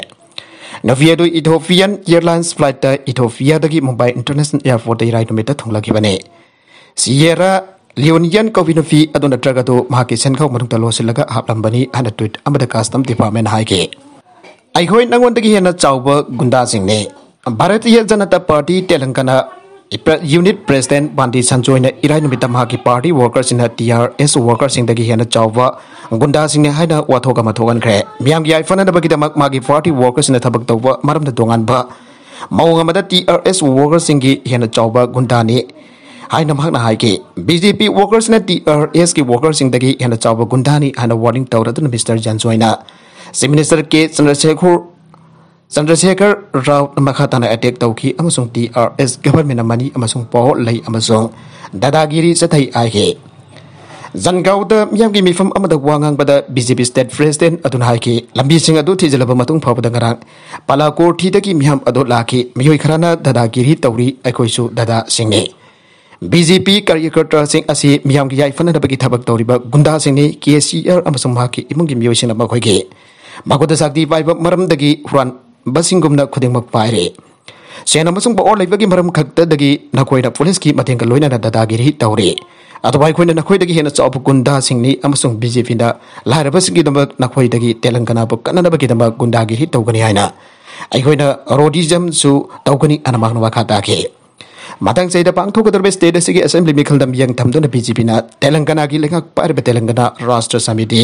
ꯅꯨꯄꯤ ꯑꯗꯨ ꯏꯊꯤꯑꯣꯄꯤꯌꯥꯟ ꯑꯦꯌꯔꯂꯥꯏꯟꯁ ꯐ꯭ꯂꯥꯏꯠꯇ ꯏꯊꯤꯑꯣꯄꯤꯌꯥꯗꯒꯤ ꯃꯨꯝꯕꯥꯏ ꯏꯟꯇꯔꯅꯦꯁꯅꯦꯜ ꯑꯦꯌꯔꯄꯣꯔꯠꯇ ꯏꯔꯥꯏ ꯅꯨꯃꯤꯠꯇ ꯊꯨꯡꯂꯛꯈꯤꯕꯅꯤ꯫ ꯁꯤꯌꯦꯔꯥ ꯂꯤꯌꯣꯅꯤꯌꯟ ꯀꯧꯕꯤ ꯅꯨꯄꯤ ꯑꯗꯨꯅ ꯗ꯭ꯔꯒ ꯑꯗꯨ ꯃꯍꯥꯛꯀꯤ ꯁꯦꯟꯈꯥꯎ ꯃꯅꯨꯡꯗ ꯂꯣꯠꯁꯤꯜꯂꯒ ꯍꯥꯞꯂꯝꯕꯅꯤ ꯍꯥꯏꯅ ꯇ꯭ꯋꯤꯠ ꯑꯃꯗ ꯀꯁꯇꯝ ꯗꯤꯄꯥꯔꯠꯃꯦꯟꯅ ꯍꯥꯏꯈꯤ꯫ ꯑꯩꯈꯣꯏ ꯅꯪꯉꯣꯟꯗꯒꯤ ꯍꯦꯟꯅ ꯆꯥꯎꯕ ꯒꯨꯟꯗꯥꯁꯤꯡꯅꯤ꯫ ꯚꯥꯔꯇꯤꯌ ꯖꯅꯇꯥ ꯄꯥꯔꯇꯤ ꯇꯦꯂꯪꯒꯥꯅꯥ ꯄ꯭ꯔ-, ꯌꯨꯅꯤꯠ ꯄ꯭ꯔꯦꯁꯤꯗꯦꯟꯠ ꯕꯥꯟꯗꯤ ꯁꯟꯖꯣꯏꯅ ꯏꯔꯥꯏ ꯅꯨꯃꯤꯠꯇ ꯃꯍꯥꯛꯀꯤ ꯄꯥꯔꯇꯤ ꯋꯥꯔꯀꯔꯁꯤꯡꯅ ꯇꯤ ꯑꯥꯔ ꯑꯦꯁ ꯋꯥꯔꯀꯔꯁꯤꯡꯗꯒꯤ ꯍꯦꯟꯅ ꯆꯥꯎꯕ ꯒꯨꯟꯗꯥꯁꯤꯡꯅꯤ ꯍꯥꯏꯅ ꯋꯥꯊꯣꯛ ꯑꯃ ꯊꯣꯛꯍꯟꯈ꯭ꯔꯦ꯫ ꯃꯤꯌꯥꯝꯒꯤ ꯌꯥꯏꯐꯅꯅꯕꯒꯤꯗꯃꯛ ꯃꯥꯒꯤ ꯄꯥꯔꯇꯤ ꯋꯥꯔꯀꯔꯁꯤꯡꯅ ꯊꯕꯛ ꯇꯧꯕ ꯃꯔꯝꯗ ꯇꯣꯉꯥꯟꯕ ꯃꯑꯣꯡ ꯑꯃꯗ ꯇꯤ ꯑꯥꯔ ꯑꯦꯁ ꯋꯥꯔꯀꯔꯁꯤꯡꯒꯤ ꯍꯦꯟꯅ ꯆꯥꯎꯕ ꯒꯨꯟꯗꯥꯅꯤ ꯍꯥꯏꯅ ꯃꯍꯥꯛꯅ ꯍꯥꯏꯈꯤ꯫ ꯕꯤ ꯖꯦ ꯄꯤ ꯋꯥꯔꯀꯔꯁꯤꯡꯅ ꯇꯤ ꯑꯥꯔ ꯑꯦꯁꯀꯤ ꯋꯥꯔꯀꯔꯁꯤꯡꯗꯒꯤ ꯍꯦꯟꯅ ꯆꯥꯎꯕ ꯒꯨꯟꯗꯥꯅꯤ ꯍꯥꯏꯅ ꯋꯥꯔꯅꯤꯡ ꯇꯧꯔꯗꯨꯅ ꯃꯤꯁꯇꯔ ꯖꯟꯖꯣꯏꯅ ꯆꯤꯐ ꯃꯤꯅꯤꯁꯇꯔ ꯀꯦ ꯆꯟꯗ꯭ꯔꯁꯦꯈꯔ ꯆꯟꯗ꯭ꯔꯁꯦꯈꯔ ꯔꯥꯎ ꯃꯈꯥ ꯇꯥꯅ ꯑꯦꯇꯦꯛ ꯇꯧꯈꯤ ꯑꯃꯁꯨꯡ ꯇꯤ ꯑꯥꯔ ꯑꯦꯁ ꯒꯚꯔꯟꯃꯦꯟꯅ ꯃꯅꯤ ꯑꯃꯁꯨꯡ ꯄꯥꯋꯔ ꯂꯩ ꯑꯃꯁꯨꯡ ꯗꯥꯗꯥꯒꯤꯔꯤ ꯆꯠꯊꯩ ꯍꯥꯏꯈꯤ꯫ ꯖꯟꯒꯥꯎꯗ ꯃꯤꯌꯥꯝꯒꯤ ꯃꯤꯐꯝ ꯑꯃꯗ ꯋꯥ ꯉꯥꯡꯕꯗ ꯕꯤ ꯖꯦ ꯄꯤ state president ꯑꯗꯨꯅ ꯍꯥꯏꯈꯤ, ꯂꯝꯕꯤꯁꯤꯡ ꯑꯗꯨ ꯊꯤꯖꯤꯜꯂꯕ ꯃꯇꯨꯡ ꯐꯥꯎꯕꯗ ꯉꯔꯥꯡ ꯄꯥꯂꯥꯀꯣꯔꯊꯤꯗꯒꯤ ꯃꯤꯌꯥꯝ ꯑꯗꯨ ꯂꯥꯛꯈꯤ꯫ ꯃꯤꯑꯣꯏ ꯈꯔꯅ ꯗꯗꯥꯒꯤꯔꯤ ꯇꯧꯔꯤ, ꯑꯩꯈꯣꯏꯁꯨ ꯗꯗꯥꯁꯤꯡꯅꯤ꯫ ꯕꯤ ꯖꯦ ꯄꯤ ꯀꯥꯔꯌꯀꯔꯇꯥꯁꯤꯡ ꯑꯁꯤ ꯃꯤꯌꯥꯝꯒꯤ ꯌꯥꯏꯐꯅꯅꯕꯒꯤ ꯊꯕꯛ ꯇꯧꯔꯤꯕ ꯒꯨꯟꯗꯥꯁꯤꯡꯅꯤ꯫ ꯀꯦ ꯁꯤ ꯑꯥꯔ ꯑꯃꯁꯨꯡ ꯃꯍꯥꯛꯀꯤ ꯏꯃꯨꯡꯒꯤ ꯃꯤꯑꯣꯏꯁꯤꯡꯅ ꯃꯈꯣꯏꯒꯤ ꯃꯈꯨꯠꯇ ꯁꯛꯇꯤ ꯄꯥꯏꯕ ꯃꯔꯝꯗꯒꯤ ꯍꯨꯔꯥꯟꯕꯁꯤꯡꯒꯨꯝꯅ ꯈꯨꯗꯤꯡꯃꯛ ꯄꯥꯏꯔꯦ꯫ ꯁꯦꯟ ꯑꯃꯁꯨꯡ power ꯂꯩꯕꯒꯤ ꯃꯔꯝ ꯈꯛꯇꯗꯒꯤ ꯅꯈꯣꯏꯅ ꯄꯨꯂꯤꯁꯀꯤ ꯃꯇꯦꯡꯒ ꯂꯣꯏꯅꯅ ꯗꯗꯥꯒꯤꯔꯤ ꯇꯧꯔꯤ꯫ ꯑꯗꯨꯕꯨ ꯑꯩꯈꯣꯏꯅ ꯅꯈꯣꯏꯗꯒꯤ ꯍꯦꯟꯅ ꯆꯥꯎꯕ ꯒꯨꯟꯗꯥꯁꯤꯡꯅꯤ ꯑꯃꯁꯨꯡ ꯕꯤ ꯖꯦ ꯄꯤꯅ ꯂꯥꯏꯔꯕꯁꯤꯡꯒꯤꯗꯃꯛ ꯅꯈꯣꯏꯗꯒꯤ ꯇꯦꯂꯪꯒꯅꯥꯕꯨ ꯀꯟꯅꯅꯕꯒꯤꯗꯃꯛ ꯒꯨꯟꯗꯥꯒꯤꯔꯤ ꯇꯧꯒꯅꯤ ꯍꯥꯏꯅ ꯑꯩꯈꯣꯏꯅ rowdyismꯁꯨ ꯇꯧꯒꯅꯤ ꯑꯅ ꯃꯍꯥꯛꯅ ꯃꯈꯥ ꯇꯥꯈꯤ꯫ ꯃꯊꯪ ꯆꯍꯤꯗ ꯄꯥꯡꯊꯣꯛꯀꯗꯧꯔꯤꯕ state ꯑꯁꯤꯒꯤ assembly ꯃꯤꯈꯜꯗ ꯃꯤꯠꯌꯦꯡ ꯊꯝꯗꯨꯅ ꯕꯤ ꯖꯦ ꯄꯤꯅ ꯇꯦꯂꯪꯒꯅꯥꯒꯤ ꯂꯩꯉꯥꯛ ꯄꯥꯏꯔꯤꯕ ꯇꯦꯂꯪꯒꯅꯥ ꯔꯥꯁꯇ꯭ꯔ ꯁꯃꯤꯇꯤ,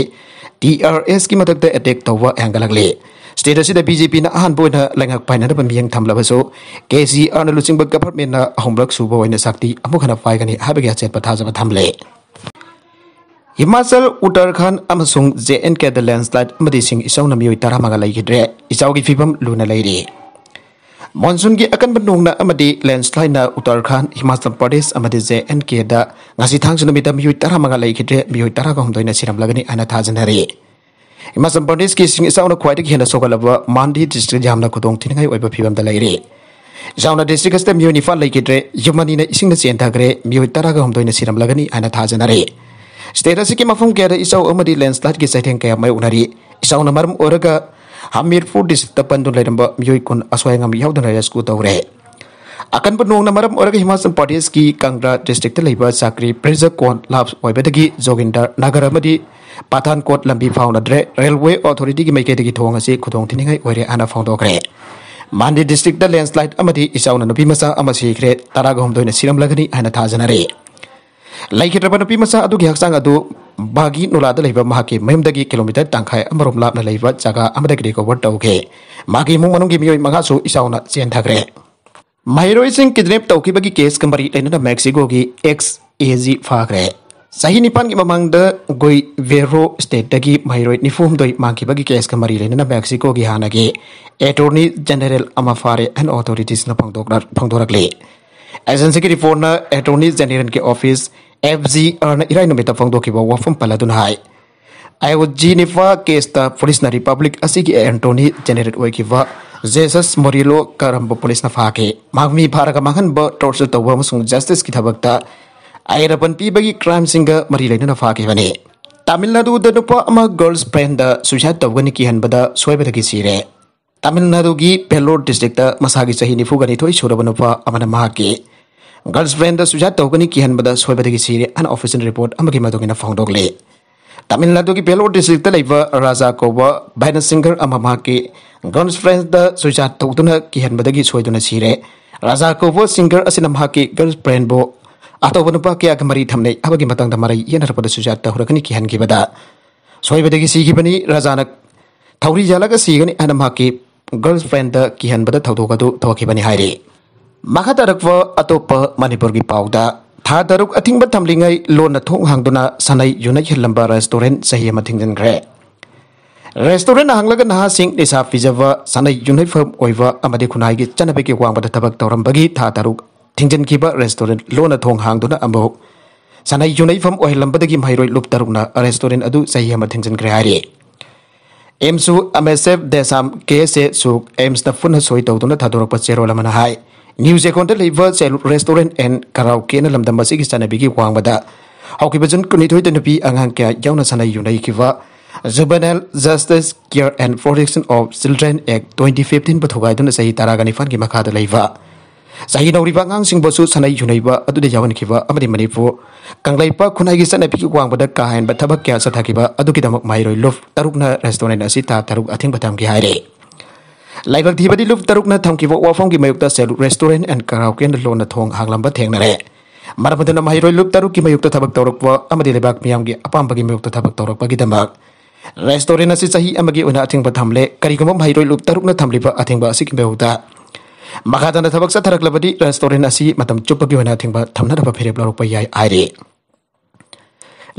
ꯇꯤ ꯑꯥꯔ ꯑꯦꯁꯀꯤ ꯃꯊꯛꯇ attack ꯇꯧꯕ ꯍꯦꯟꯒꯠꯂꯛꯂꯤ꯫ State ꯑꯁꯤꯗ ꯕꯤ ꯖꯦ ꯄꯤꯅ ꯑꯍꯥꯟꯕ ꯑꯣꯏꯅ ꯂꯩꯉꯥꯛ ꯄꯥꯏꯅꯅꯕ ꯃꯤꯠꯌꯦꯡ ꯊꯝꯂꯕꯁꯨ, ꯀꯦ ꯁꯤ ꯑꯥꯔꯅ ꯂꯨꯆꯤꯡꯕ governmentꯅ ꯑꯍꯨꯝꯂꯛ ꯁꯨꯕ ꯑꯣꯏꯅ ꯁꯛꯇꯤ ꯑꯃꯨꯛ ꯍꯟꯅ ꯄꯥꯏꯒꯅꯤ ꯍꯥꯏꯕꯒꯤ ꯑꯆꯦꯠꯄ ꯊꯥꯖꯕ ꯊꯝꯂꯦ꯫ ꯍꯤꯃꯥꯆꯜ, ꯎꯠꯇꯔꯈꯟꯗ ꯑꯃꯁꯨꯡ ꯖꯦ ꯑꯦꯟ ꯀꯦꯗ landslide ꯑꯃꯗꯤ ꯏꯁꯤꯡ ꯏꯆꯥꯎꯅ ꯃꯤꯑꯣꯏ ꯇꯔꯥꯃꯉꯥ ꯂꯩꯈꯤꯗ꯭ꯔꯦ꯫ ꯏꯆꯥꯎꯒꯤ ꯐꯤꯕꯝ ꯂꯨꯅ ꯂꯩꯔꯤ꯫ ꯃꯣꯟꯁꯨꯟꯒꯤ ꯑꯀꯟꯕ ꯅꯣꯡꯅ ꯑꯃꯗꯤ landslideꯅ ꯎꯠꯇꯔꯈꯟꯗ, ꯍꯤꯃꯥꯆꯜ ꯄ꯭ꯔꯗꯦꯁ ꯑꯃꯗꯤ ꯖꯦ ꯑꯦꯟ ꯀꯦꯗ ꯉꯁꯤ ꯊꯥꯡꯖ ꯅꯨꯃꯤꯠꯇ ꯃꯤꯑꯣꯏ ꯇꯔꯥꯃꯉꯥ ꯂꯩꯈꯤꯗ꯭ꯔꯦ, ꯃꯤꯑꯣꯏ ꯇꯔꯥꯒ ꯍꯨꯝꯗꯣꯏꯅ ꯁꯤꯔꯝꯂꯒꯅꯤ ꯍꯥꯏꯅ ꯊꯥꯖꯅꯔꯤ꯫ ꯍꯤꯃꯥꯆꯜ ꯄ꯭ꯔꯗꯦꯁꯀꯤ ꯏꯁꯤꯡ ꯏꯆꯥꯎꯅ ꯈ꯭ꯋꯥꯏꯗꯒꯤ ꯍꯦꯟꯅ ꯁꯣꯛꯍꯜꯂꯕ ꯃꯥꯟꯗꯤ district ꯌꯥꯝꯅ ꯈꯨꯗꯣꯡ ꯊꯤꯅꯤꯡꯉꯥꯏ ꯑꯣꯏꯕ ꯐꯤꯕꯝꯗ ꯂꯩꯔꯤ꯫ ꯏꯆꯥꯎꯅ district ꯑꯁꯤꯗ ꯃꯤꯑꯣꯏ ꯅꯤꯄꯥꯟ ꯂꯩꯈꯤꯗ꯭ꯔꯦ, ꯌꯨꯝ ꯑꯅꯤꯅ ꯏꯁꯤꯡꯅ ꯆꯦꯟꯊꯈ꯭ꯔꯦ, ꯃꯤꯑꯣꯏ ꯇꯔꯥꯒ ꯍꯨꯝꯗꯣꯏꯅ ꯁꯤꯔꯝꯂꯒꯅꯤ ꯍꯥꯏꯅ ꯊꯥꯖꯅꯔꯤ꯫ State ꯑꯁꯤꯒꯤ ꯃꯐꯝ ꯀꯌꯥꯗ ꯏꯆꯥꯎ ꯑꯃꯗꯤ landslideꯀꯤ ꯆꯩꯊꯦꯡ ꯀꯌꯥ ꯃꯥꯌꯣꯛꯅꯔꯤ꯫ ꯏꯆꯥꯎꯅ ꯃꯔꯝ ꯑꯣꯏꯔꯒ ꯍꯃꯤꯔꯄꯨꯔ districtꯇ ꯄꯟꯗꯨꯅ ꯂꯩꯔꯝꯕ ꯃꯤꯑꯣꯏ ꯀꯨꯟ ꯑꯁꯣꯏ ꯑꯉꯥꯝ ꯌꯥꯎꯗꯅ rescue ꯇꯧꯔꯦ꯫ ꯑꯀꯟꯕ ꯅꯣꯡꯅ ꯃꯔꯝ ꯑꯣꯏꯔꯒ ꯍꯤꯃꯥꯆꯜ ꯄ꯭ꯔꯗꯦꯁꯀꯤ ꯀꯪꯒ꯭ꯔꯥ districtꯇ ꯂꯩꯕ ꯆꯥꯀ꯭ꯔꯤ ꯄ꯭ꯔꯦꯖ ꯀꯣꯟ ꯂꯥꯞ ꯑꯣꯏꯕꯗꯒꯤ ꯖꯣꯒꯤꯟꯗꯔ ꯅꯒꯔ ꯑꯃꯗꯤ ꯄꯊꯥꯟꯀꯣꯠ ꯂꯝꯕꯤ ꯐꯥꯎꯅꯗ꯭ꯔꯦ꯫ Railway Authorityꯒꯤ ꯃꯥꯏꯀꯩꯗꯒꯤ ꯊꯣꯡ ꯑꯁꯤ ꯈꯨꯗꯣꯡ ꯊꯤꯅꯤꯡꯉꯥꯏ ꯑꯣꯏꯔꯦ ꯍꯥꯏꯅ ꯐꯣꯡꯗꯣꯛꯈ꯭ꯔꯦ꯫ ꯃꯥꯟꯗꯤ districtꯇ landslide ꯑꯃꯗꯤ ꯏꯆꯥꯎꯅ ꯅꯨꯄꯤ ꯃꯆꯥ ꯑꯃ ꯁꯤꯈ꯭ꯔꯦ, ꯇꯔꯥꯒ ꯍꯨꯝꯗꯣꯏꯅ ꯁꯤꯔꯝꯂꯒꯅꯤ ꯍꯥꯏꯅ ꯊꯥꯖꯅꯔꯤ꯫ ꯂꯩꯈꯤꯗ꯭ꯔꯕ ꯅꯨꯄꯤ ꯃꯆꯥ ꯑꯗꯨꯒꯤ ꯍꯛꯆꯥꯡ ꯑꯗꯨ ꯕꯥꯒꯤ ꯅꯨꯂꯥꯗ ꯂꯩꯕ ꯃꯍꯥꯛꯀꯤ ꯃꯌꯨꯝꯗꯒꯤ kilometre ꯇꯪꯈꯥꯏ ꯑꯃꯔꯣꯝ ꯂꯥꯞꯅ ꯂꯩꯕ ꯖꯒꯥ ꯑꯃꯗꯒꯤ recover ꯇꯧꯈꯤ꯫ ꯃꯍꯥꯛꯀꯤ ꯏꯃꯨꯡ ꯃꯅꯨꯡꯒꯤ ꯃꯤꯑꯣꯏ ꯃꯉꯥꯁꯨ ꯏꯆꯥꯎꯅ ꯆꯦꯟꯊꯈ꯭ꯔꯦ꯫ ꯃꯍꯩꯔꯣꯏꯁꯤꯡ kidnap ꯇꯧꯈꯤꯕꯒꯤ caseꯀ ꯃꯔꯤ ꯂꯩꯅꯅ Mexicoꯒꯤ ex A G ꯐꯥꯈ꯭ꯔꯦ꯫ ꯆꯍꯤ ꯅꯤꯄꯥꯟꯒꯤ ꯃꯃꯥꯡꯗ ꯒꯨꯏꯚꯦꯔꯣ stateꯇꯒꯤ ꯃꯍꯩꯔꯣꯏ ꯅꯤꯐꯨ ꯍꯨꯝꯗꯣꯏ ꯃꯥꯡꯈꯤꯕꯒꯤ caseꯀ ꯃꯔꯤ ꯂꯩꯅꯅ Mexicoꯒꯤ ꯍꯥꯟꯅꯒꯤ Attorney General ꯑꯃ ꯐꯥꯔꯦ ꯍꯥꯏꯅ authoritiesꯅ ꯐꯣꯡꯗꯣꯛꯂ-, ꯐꯣꯡꯗꯣꯔꯛꯂꯤ꯫ ꯑꯦꯖꯦꯟꯁꯤꯒꯤ ꯔꯤꯄꯣꯔꯠꯅ ꯑꯦꯇꯣꯔꯅꯤ ꯖꯦꯅꯦꯔꯦꯜꯒꯤ ꯑꯣꯐꯤꯁ, ꯑꯦꯐ ꯖꯤ ꯑꯥꯔꯅ ꯏꯔꯥꯏ ꯅꯨꯃꯤꯠꯇ ꯐꯣꯡꯗꯣꯛꯈꯤꯕ ꯋꯥꯐꯝ ꯄꯜꯂꯗꯨꯅ ꯍꯥꯏ, ꯑꯥꯏ ꯑꯣ ꯖꯤ ꯅꯤꯐꯥ ꯀꯦꯁꯇ ꯄꯨꯂꯤꯁꯅ ꯔꯤꯄꯕ꯭ꯂꯤꯛ ꯑꯁꯤꯒꯤ ꯑꯦꯇꯣꯔꯅꯤ ꯖꯦꯅꯦꯔꯦꯜ ꯑꯣꯏꯈꯤꯕ ꯖꯦꯁꯁ ꯃꯣꯔꯤꯂꯣ ꯀꯔꯝꯕ ꯄꯨꯂꯤꯁꯅ ꯐꯥꯈꯤ꯫ ꯃꯍꯥꯛ ꯃꯤ ꯐꯥꯔꯒ ꯃꯥꯡꯍꯟꯕ, ꯇꯣꯔꯆꯔ ꯇꯧꯕ ꯑꯃꯁꯨꯡ ꯖꯁꯇꯤꯁꯀꯤ ꯊꯕꯛꯇ ꯑꯌꯦꯠꯄꯟ ꯄꯤꯕꯒꯤ ꯀ꯭ꯔꯥꯏꯝꯁꯤꯡꯒ ꯃꯔꯤ ꯂꯩꯅꯅ ꯐꯥꯈꯤꯕꯅꯤ꯫ ꯇꯥꯃꯤꯜ ꯅꯥꯗꯨꯗ ꯅꯨꯄꯥ ꯑꯃ ꯒꯔꯜꯁ ꯐ꯭ꯔꯦꯟꯗ ꯁꯨꯏꯁꯥꯏꯗ ꯇꯧꯒꯅꯤ ꯀꯤꯍꯟꯕꯗ ꯁꯣꯏꯕꯗꯒꯤ ꯁꯤꯔꯦ꯫ ꯇꯥꯃꯤꯜ ꯅꯥꯗꯨꯒꯤ ꯚꯦꯜꯂꯣꯔ ꯗꯤꯁꯇ꯭ꯔꯤꯛꯇ ꯃꯁꯥꯒꯤ ꯆꯍꯤ ꯅꯤꯐꯨꯒ ꯅꯤꯊꯣꯏ ꯁꯨꯔꯕ ꯅꯨꯄꯥ ꯑꯃꯅ ꯃꯍꯥꯛꯀꯤ ꯒꯔꯜꯁ ꯐ꯭ꯔꯦꯟꯗ ꯁꯨꯏꯁꯥꯏꯗ ꯇꯧꯒꯅꯤ ꯀꯤꯍꯟꯕꯗ ꯁꯣꯏꯕꯗꯒꯤ ꯁꯤꯔꯦ ꯍꯥꯏꯅ ꯑꯣꯐꯤꯁꯤꯌꯦꯜ ꯔꯤꯄꯣꯔꯠ ꯑꯃꯒꯤ ꯃꯇꯨꯡ ꯏꯟꯅ ꯐꯣꯡꯗꯣꯛꯂꯤ꯫ ꯇꯥꯃꯤꯜ ꯅꯥꯗꯨꯒꯤ ꯚꯦꯜꯂꯣꯔ ꯗꯤꯁꯇ꯭ꯔꯤꯛꯇ ꯂꯩꯕ ꯔꯥꯖꯥ ꯀꯧꯕ ꯚꯥꯏꯅ ꯁꯤꯡꯒꯔ ꯑꯃ ꯃꯍꯥꯛꯀꯤ ꯒꯔꯜꯁ ꯐ꯭ꯔꯦꯟꯗ ꯁꯨꯏꯁꯥꯏꯗ ꯇꯧꯗꯨꯅ ꯀꯤꯍꯟꯕꯗꯒꯤ ꯁꯣꯏꯗꯨꯅ ꯁꯤꯔꯦ꯫ ꯔꯥꯖꯥ ꯀꯧꯕ ꯁꯤꯡꯒꯔ ꯑꯁꯤꯅ ꯃꯍꯥꯛꯀꯤ ꯒꯔꯜꯁ ꯐ꯭ꯔꯦꯟꯕꯨ ꯑꯇꯧꯕ ꯅꯨꯄꯥ ꯀꯌꯥꯒ ꯃꯔꯤ ꯊꯝꯅꯩ ꯍꯥꯏꯕꯒꯤ ꯃꯇꯥꯡꯗ ꯃꯔꯩ ꯌꯦꯠꯅꯔꯛꯄꯗ ꯁꯨꯏꯁꯥꯏꯗ ꯇꯧꯔꯒꯅꯤ ꯀꯤꯍꯟꯈꯤꯕꯗ ꯁꯣꯏꯕꯗꯒꯤ ꯁꯤꯈꯤꯕꯅꯤ꯫ ꯔꯥꯖꯥꯅ ꯊꯧꯔꯤ ꯌꯥꯜꯂꯒ ꯁꯤꯒꯅꯤ ꯍꯥꯏꯅ ꯃꯍꯥꯛꯀꯤ ꯒꯔꯜꯁ ꯐ꯭ꯔꯦꯟꯗ ꯀꯤꯍꯟꯕꯗ ꯊꯧꯗꯣꯛ ꯑꯗꯨ ꯊꯣꯛꯈꯤꯕꯅꯤ ꯍꯥꯏꯔꯤ꯫ ꯃꯈꯥ ꯇꯥꯔꯛꯄ ꯑꯇꯣꯞꯄ ꯃꯅꯤꯄꯨꯔꯒꯤ ꯄꯥꯎꯗ, ꯊꯥ ꯇꯔꯨꯛ ꯑꯊꯤꯡꯕ ꯊꯝꯂꯤꯉꯩ ꯂꯣꯟꯅ ꯊꯣꯡ ꯍꯥꯡꯗꯨꯅ ꯁꯥꯟꯅꯩ ꯌꯨꯅꯩ ꯍꯤꯜꯂꯝꯕ ꯔꯦꯁꯇꯣꯔꯦꯟ ꯆꯍꯤ ꯑꯃ ꯊꯤꯡꯖꯤꯟꯈ꯭ꯔꯦ꯫ ꯔꯦꯁꯇꯣꯔꯦꯟ ꯍꯥꯡꯂꯒ ꯅꯍꯥꯁꯤꯡ ꯅꯤꯁꯥ ꯄꯤꯖꯕ, ꯁꯥꯟꯅꯩ ꯌꯨꯅꯩꯐꯝ ꯑꯣꯏꯕ ꯑꯃꯗꯤ ꯈꯨꯟꯅꯥꯏꯒꯤ ꯆꯠꯅꯕꯤꯒꯤ ꯋꯥꯡꯃꯗ ꯊꯕꯛ ꯇꯧꯔꯝꯕꯒꯤ ꯊꯥ ꯇꯔꯨꯛ ꯊꯤꯡꯖꯤꯟꯈꯤꯕ ꯔꯦꯁꯇꯣꯔꯦꯟ ꯂꯣꯟꯅ ꯊꯣꯡ ꯍꯥꯡꯗꯨꯅ ꯑꯃꯨꯛ ꯁꯥꯟꯅꯩ ꯌꯨꯅꯩꯐꯝ ꯑꯣꯏꯍꯜꯂꯝꯕꯗꯒꯤ ꯃꯍꯩꯔꯣꯏ ꯂꯨꯞ ꯇꯔꯨꯛꯅ ꯔꯦꯁꯇꯣꯔꯦꯟ ꯑꯗꯨ ꯆꯍꯤ ꯑꯃ ꯊꯤꯡꯖꯤꯟꯈ꯭ꯔꯦ ꯍꯥꯏꯔꯤ꯫ ꯑꯦꯝꯁꯨ ꯑꯃꯦꯁꯦꯞ ꯗꯦꯁꯥꯝ ꯀꯦ ꯑꯦꯁ ꯑꯦ ꯁꯨꯛ ꯑꯦꯝꯁꯅ ꯄꯨꯟꯅ ꯁꯣꯏ ꯇꯧꯗꯨꯅ ꯊꯥꯗꯣꯔꯛꯄ ꯆꯦꯔꯣꯜ ꯑꯃꯅ ꯍꯥꯏ, ꯅ꯭ꯌꯨ ꯆꯦꯛꯀꯣꯟꯗ ꯂꯩꯕ ꯆꯦꯂꯨ ꯔꯦꯁꯇꯣꯔꯦꯟ ꯑꯦꯟ ꯀꯔꯥꯎꯀꯦꯅ ꯂꯝꯗꯝ ꯑꯁꯤꯒꯤ ꯆꯠꯅꯕꯤꯒꯤ ꯋꯥꯡꯃꯗ ꯍꯧꯈꯤꯕ ꯖꯨꯟ ꯀꯨꯟꯅꯤꯊꯣꯏꯗ ꯅꯨꯄꯤ ꯑꯉꯥꯡ ꯀꯌꯥ ꯌꯥꯎꯅ ꯁꯥꯟꯅꯩ ꯌꯨꯅꯩꯈꯤꯕ Juvenile Justice Care and Protection of Children Act twenty fifteen ꯄꯨ ꯊꯨꯒꯥꯏꯗꯨꯅ ꯆꯍꯤ ꯇꯔꯥꯒ ꯅꯤꯄꯥꯟꯒꯤ ꯃꯈꯥꯗ ꯂꯩꯕ ꯆꯍꯤ ꯅꯧꯔꯤꯕ ꯑꯉꯥꯡꯁꯤꯡꯕꯨꯁꯨ ꯁꯥꯟꯅꯩ ꯌꯨꯅꯩꯕ ꯑꯗꯨꯗ ꯌꯥꯎꯍꯟꯈꯤꯕ ꯑꯃꯗꯤ ꯃꯅꯤꯄꯨꯔ ꯀꯪꯂꯩꯄꯥꯛ ꯈꯨꯟꯅꯥꯏꯒꯤ ꯆꯠꯅꯕꯤꯒꯤ ꯋꯥꯡꯃꯗ ꯀꯥ ꯍꯦꯟꯕ ꯊꯕꯛ ꯀꯌꯥ ꯆꯠꯊꯈꯤꯕ ꯑꯗꯨꯒꯤꯗꯃꯛ ꯃꯍꯩꯔꯣꯏ ꯂꯨꯞ ꯇꯔꯨꯛꯅ ꯔꯦꯁꯇꯣꯔꯦꯟ ꯑꯁꯤ ꯊꯥ ꯇꯔꯨꯛ ꯑꯊꯤꯡꯕ ꯊꯝꯈꯤ ꯍꯥꯏꯔꯤ꯫ ꯂꯥꯏꯕꯛ ꯊꯤꯕꯗꯤ ꯂꯨꯞ ꯇꯔꯨꯛꯅ ꯊꯝꯈꯤꯕ ꯋꯥꯐꯝꯒꯤ ꯃꯥꯌꯣꯛꯇ ꯆꯦꯂꯨ ꯔꯦꯁꯇꯣꯔꯦꯟ ꯑꯦꯟ ꯀꯔꯥꯎꯀꯦꯅ ꯂꯣꯟꯅ ꯊꯣꯡ ꯍꯥꯡꯂꯝꯕ ꯊꯦꯡꯅꯔꯦ꯫ ꯃꯔꯝ ꯑꯗꯨꯅ ꯃꯍꯩꯔꯣꯏ ꯂꯨꯞ ꯇꯔꯨꯛꯀꯤ ꯃꯥꯌꯣꯛꯇ ꯊꯕꯛ ꯇꯧꯔꯛꯄ ꯑꯃꯗꯤ ꯂꯩꯕꯥꯛ ꯃꯤꯌꯥꯝꯒꯤ ꯑꯄꯥꯝꯕꯒꯤ ꯃꯥꯌꯣꯛꯇ ꯊꯕꯛ ꯇꯧꯔꯛꯄꯒꯤꯗꯃꯛ ꯔꯦꯁꯇꯣꯔꯦꯟ ꯑꯁꯤ ꯆꯍꯤ ꯑꯃꯒꯤ ꯑꯣꯏꯅ ꯑꯊꯤꯡꯕ ꯊꯝꯂꯦ꯫ ꯀꯔꯤꯒꯨꯝꯕ ꯃꯍꯩꯔꯣꯏ ꯂꯨꯞ ꯇꯔꯨꯛꯅ ꯊꯝꯂꯤꯕ ꯑꯊꯤꯡꯕ ꯑꯁꯤꯒꯤ ꯃꯥꯌꯣꯛꯇ ꯃꯈꯥ ꯇꯥꯅ ꯊꯕꯛ ꯆꯠꯊꯔꯛꯂꯕꯗꯤ ꯔꯦꯁꯇꯣꯔꯦꯟ ꯑꯁꯤ ꯃꯇꯝ ꯆꯨꯞꯄꯒꯤ ꯑꯣꯏꯅ ꯑꯊꯤꯡꯕ ꯊꯝꯅꯅꯕ ꯐꯤꯔꯦꯞ ꯂꯧꯔꯛꯄ ꯌꯥꯏ ꯍꯥꯏꯔꯤ꯫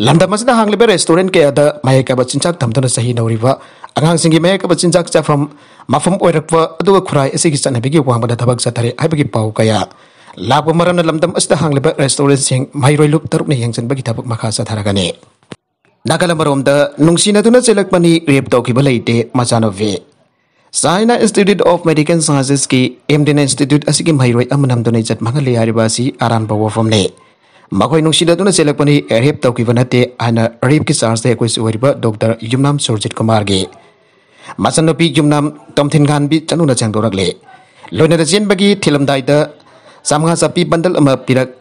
ꯂꯝꯗꯝ ꯑꯁꯤꯗ ꯍꯥꯡꯂꯤꯕ ꯔꯦꯁꯇꯣꯔꯦꯟ ꯀꯌꯥꯗ ꯃꯌꯥꯏ ꯀꯥꯕ ꯆꯤꯟꯖꯥꯛ ꯊꯝꯗꯨꯅ ꯆꯍꯤ ꯅꯧꯔꯤꯕ ꯑꯉꯥꯡꯁꯤꯡꯒꯤ ꯃꯌꯥꯏ ꯀꯥꯕ ꯆꯤꯟꯖꯥꯛ ꯆꯥꯐꯝ ꯃꯐꯝ ꯑꯣꯏꯔꯛꯄ ꯑꯗꯨꯒ ꯈꯨꯔꯥꯏ ꯑꯁꯤꯒꯤ ꯆꯠꯅꯕꯤꯒꯤ ꯋꯥꯡꯃꯗ ꯊꯕꯛ ꯆꯠꯊꯔꯦ ꯍꯥꯏꯕꯒꯤ ꯄꯥꯎ ꯀꯌꯥ ꯂꯥꯛꯄ ꯃꯔꯝꯅ ꯂꯝꯗꯝ ꯑꯁꯤꯗ ꯍꯥꯡꯂꯤꯕ ꯔꯦꯁꯇꯣꯔꯦꯟꯁꯤꯡ ꯃꯍꯩꯔꯣꯏ ꯂꯨꯞ ꯇꯔꯨꯛꯅ ꯌꯦꯡꯁꯤꯟꯕꯒꯤ ꯊꯕꯛ ꯃꯈꯥ ꯆꯠꯊꯔꯒꯅꯤ꯫ ꯅꯥꯀꯜ ꯑꯃꯔꯣꯝꯗ, ꯅꯨꯡꯁꯤꯅꯗꯨꯅ ꯆꯦꯜꯂꯛꯄꯅꯤ, ꯔꯦꯞ ꯇꯧꯈꯤꯕ ꯂꯩꯇꯦ ꯃꯆꯥꯅꯨꯄꯤ꯫ ꯆꯥꯏꯅꯥ ꯏꯟꯁꯇꯤꯇ꯭ꯌꯨꯠ ꯑꯣꯐ ꯃꯦꯗꯤꯀꯦꯜ ꯁꯥꯏꯟꯁꯦꯁꯀꯤ ꯑꯦꯝ ꯗꯤꯅ ꯏꯟꯁꯇꯤꯇ꯭ꯌꯨꯠ ꯑꯁꯤꯒꯤ ꯃꯍꯩꯔꯣꯏ ꯑꯃꯅ ꯅꯝꯗꯨꯅ ꯏꯖꯠ ꯃꯥꯡꯍꯜꯂꯤ ꯍꯥꯏꯔꯤꯕ ꯑꯁꯤ ꯑꯔꯥꯟꯕ ꯋꯥꯐꯝꯅꯤ꯫ ꯃꯈꯣꯏ ꯅꯨꯡꯁꯤꯅꯗꯨꯅ ꯆꯦꯜꯂꯛꯄꯅꯤ, ꯔꯦꯞ ꯇꯧꯈꯤꯕ ꯅꯠꯇꯦ ꯍꯥꯏꯅ ꯔꯦꯞꯀꯤ ꯆꯥꯔꯖꯇ ꯑꯦꯀ꯭ꯌꯨꯁ ꯑꯣꯏꯔꯤꯕ ꯗꯣꯛꯇꯔ ꯌꯨꯝꯅꯥꯝ ꯁꯨꯔꯖꯤꯠ ꯀꯨꯃꯥꯔꯒꯤ ꯃꯆꯟꯅꯨꯄꯤ ꯌꯨꯝꯅꯥꯝ ꯇꯣꯝꯊꯤꯟꯉꯥꯟꯕꯤ ꯆꯅꯨꯅ ꯁꯦꯡꯗꯣꯔꯛꯂꯤ꯫ ꯂꯣꯏꯅꯅ ꯆꯦꯟꯕꯒꯤ ꯊꯤꯜꯂꯝꯗꯥꯏꯗ ꯆꯥꯝꯃꯉꯥ ꯆꯞꯄꯤ ꯕꯟꯗꯜ ꯑꯃ ꯄꯤꯔꯛ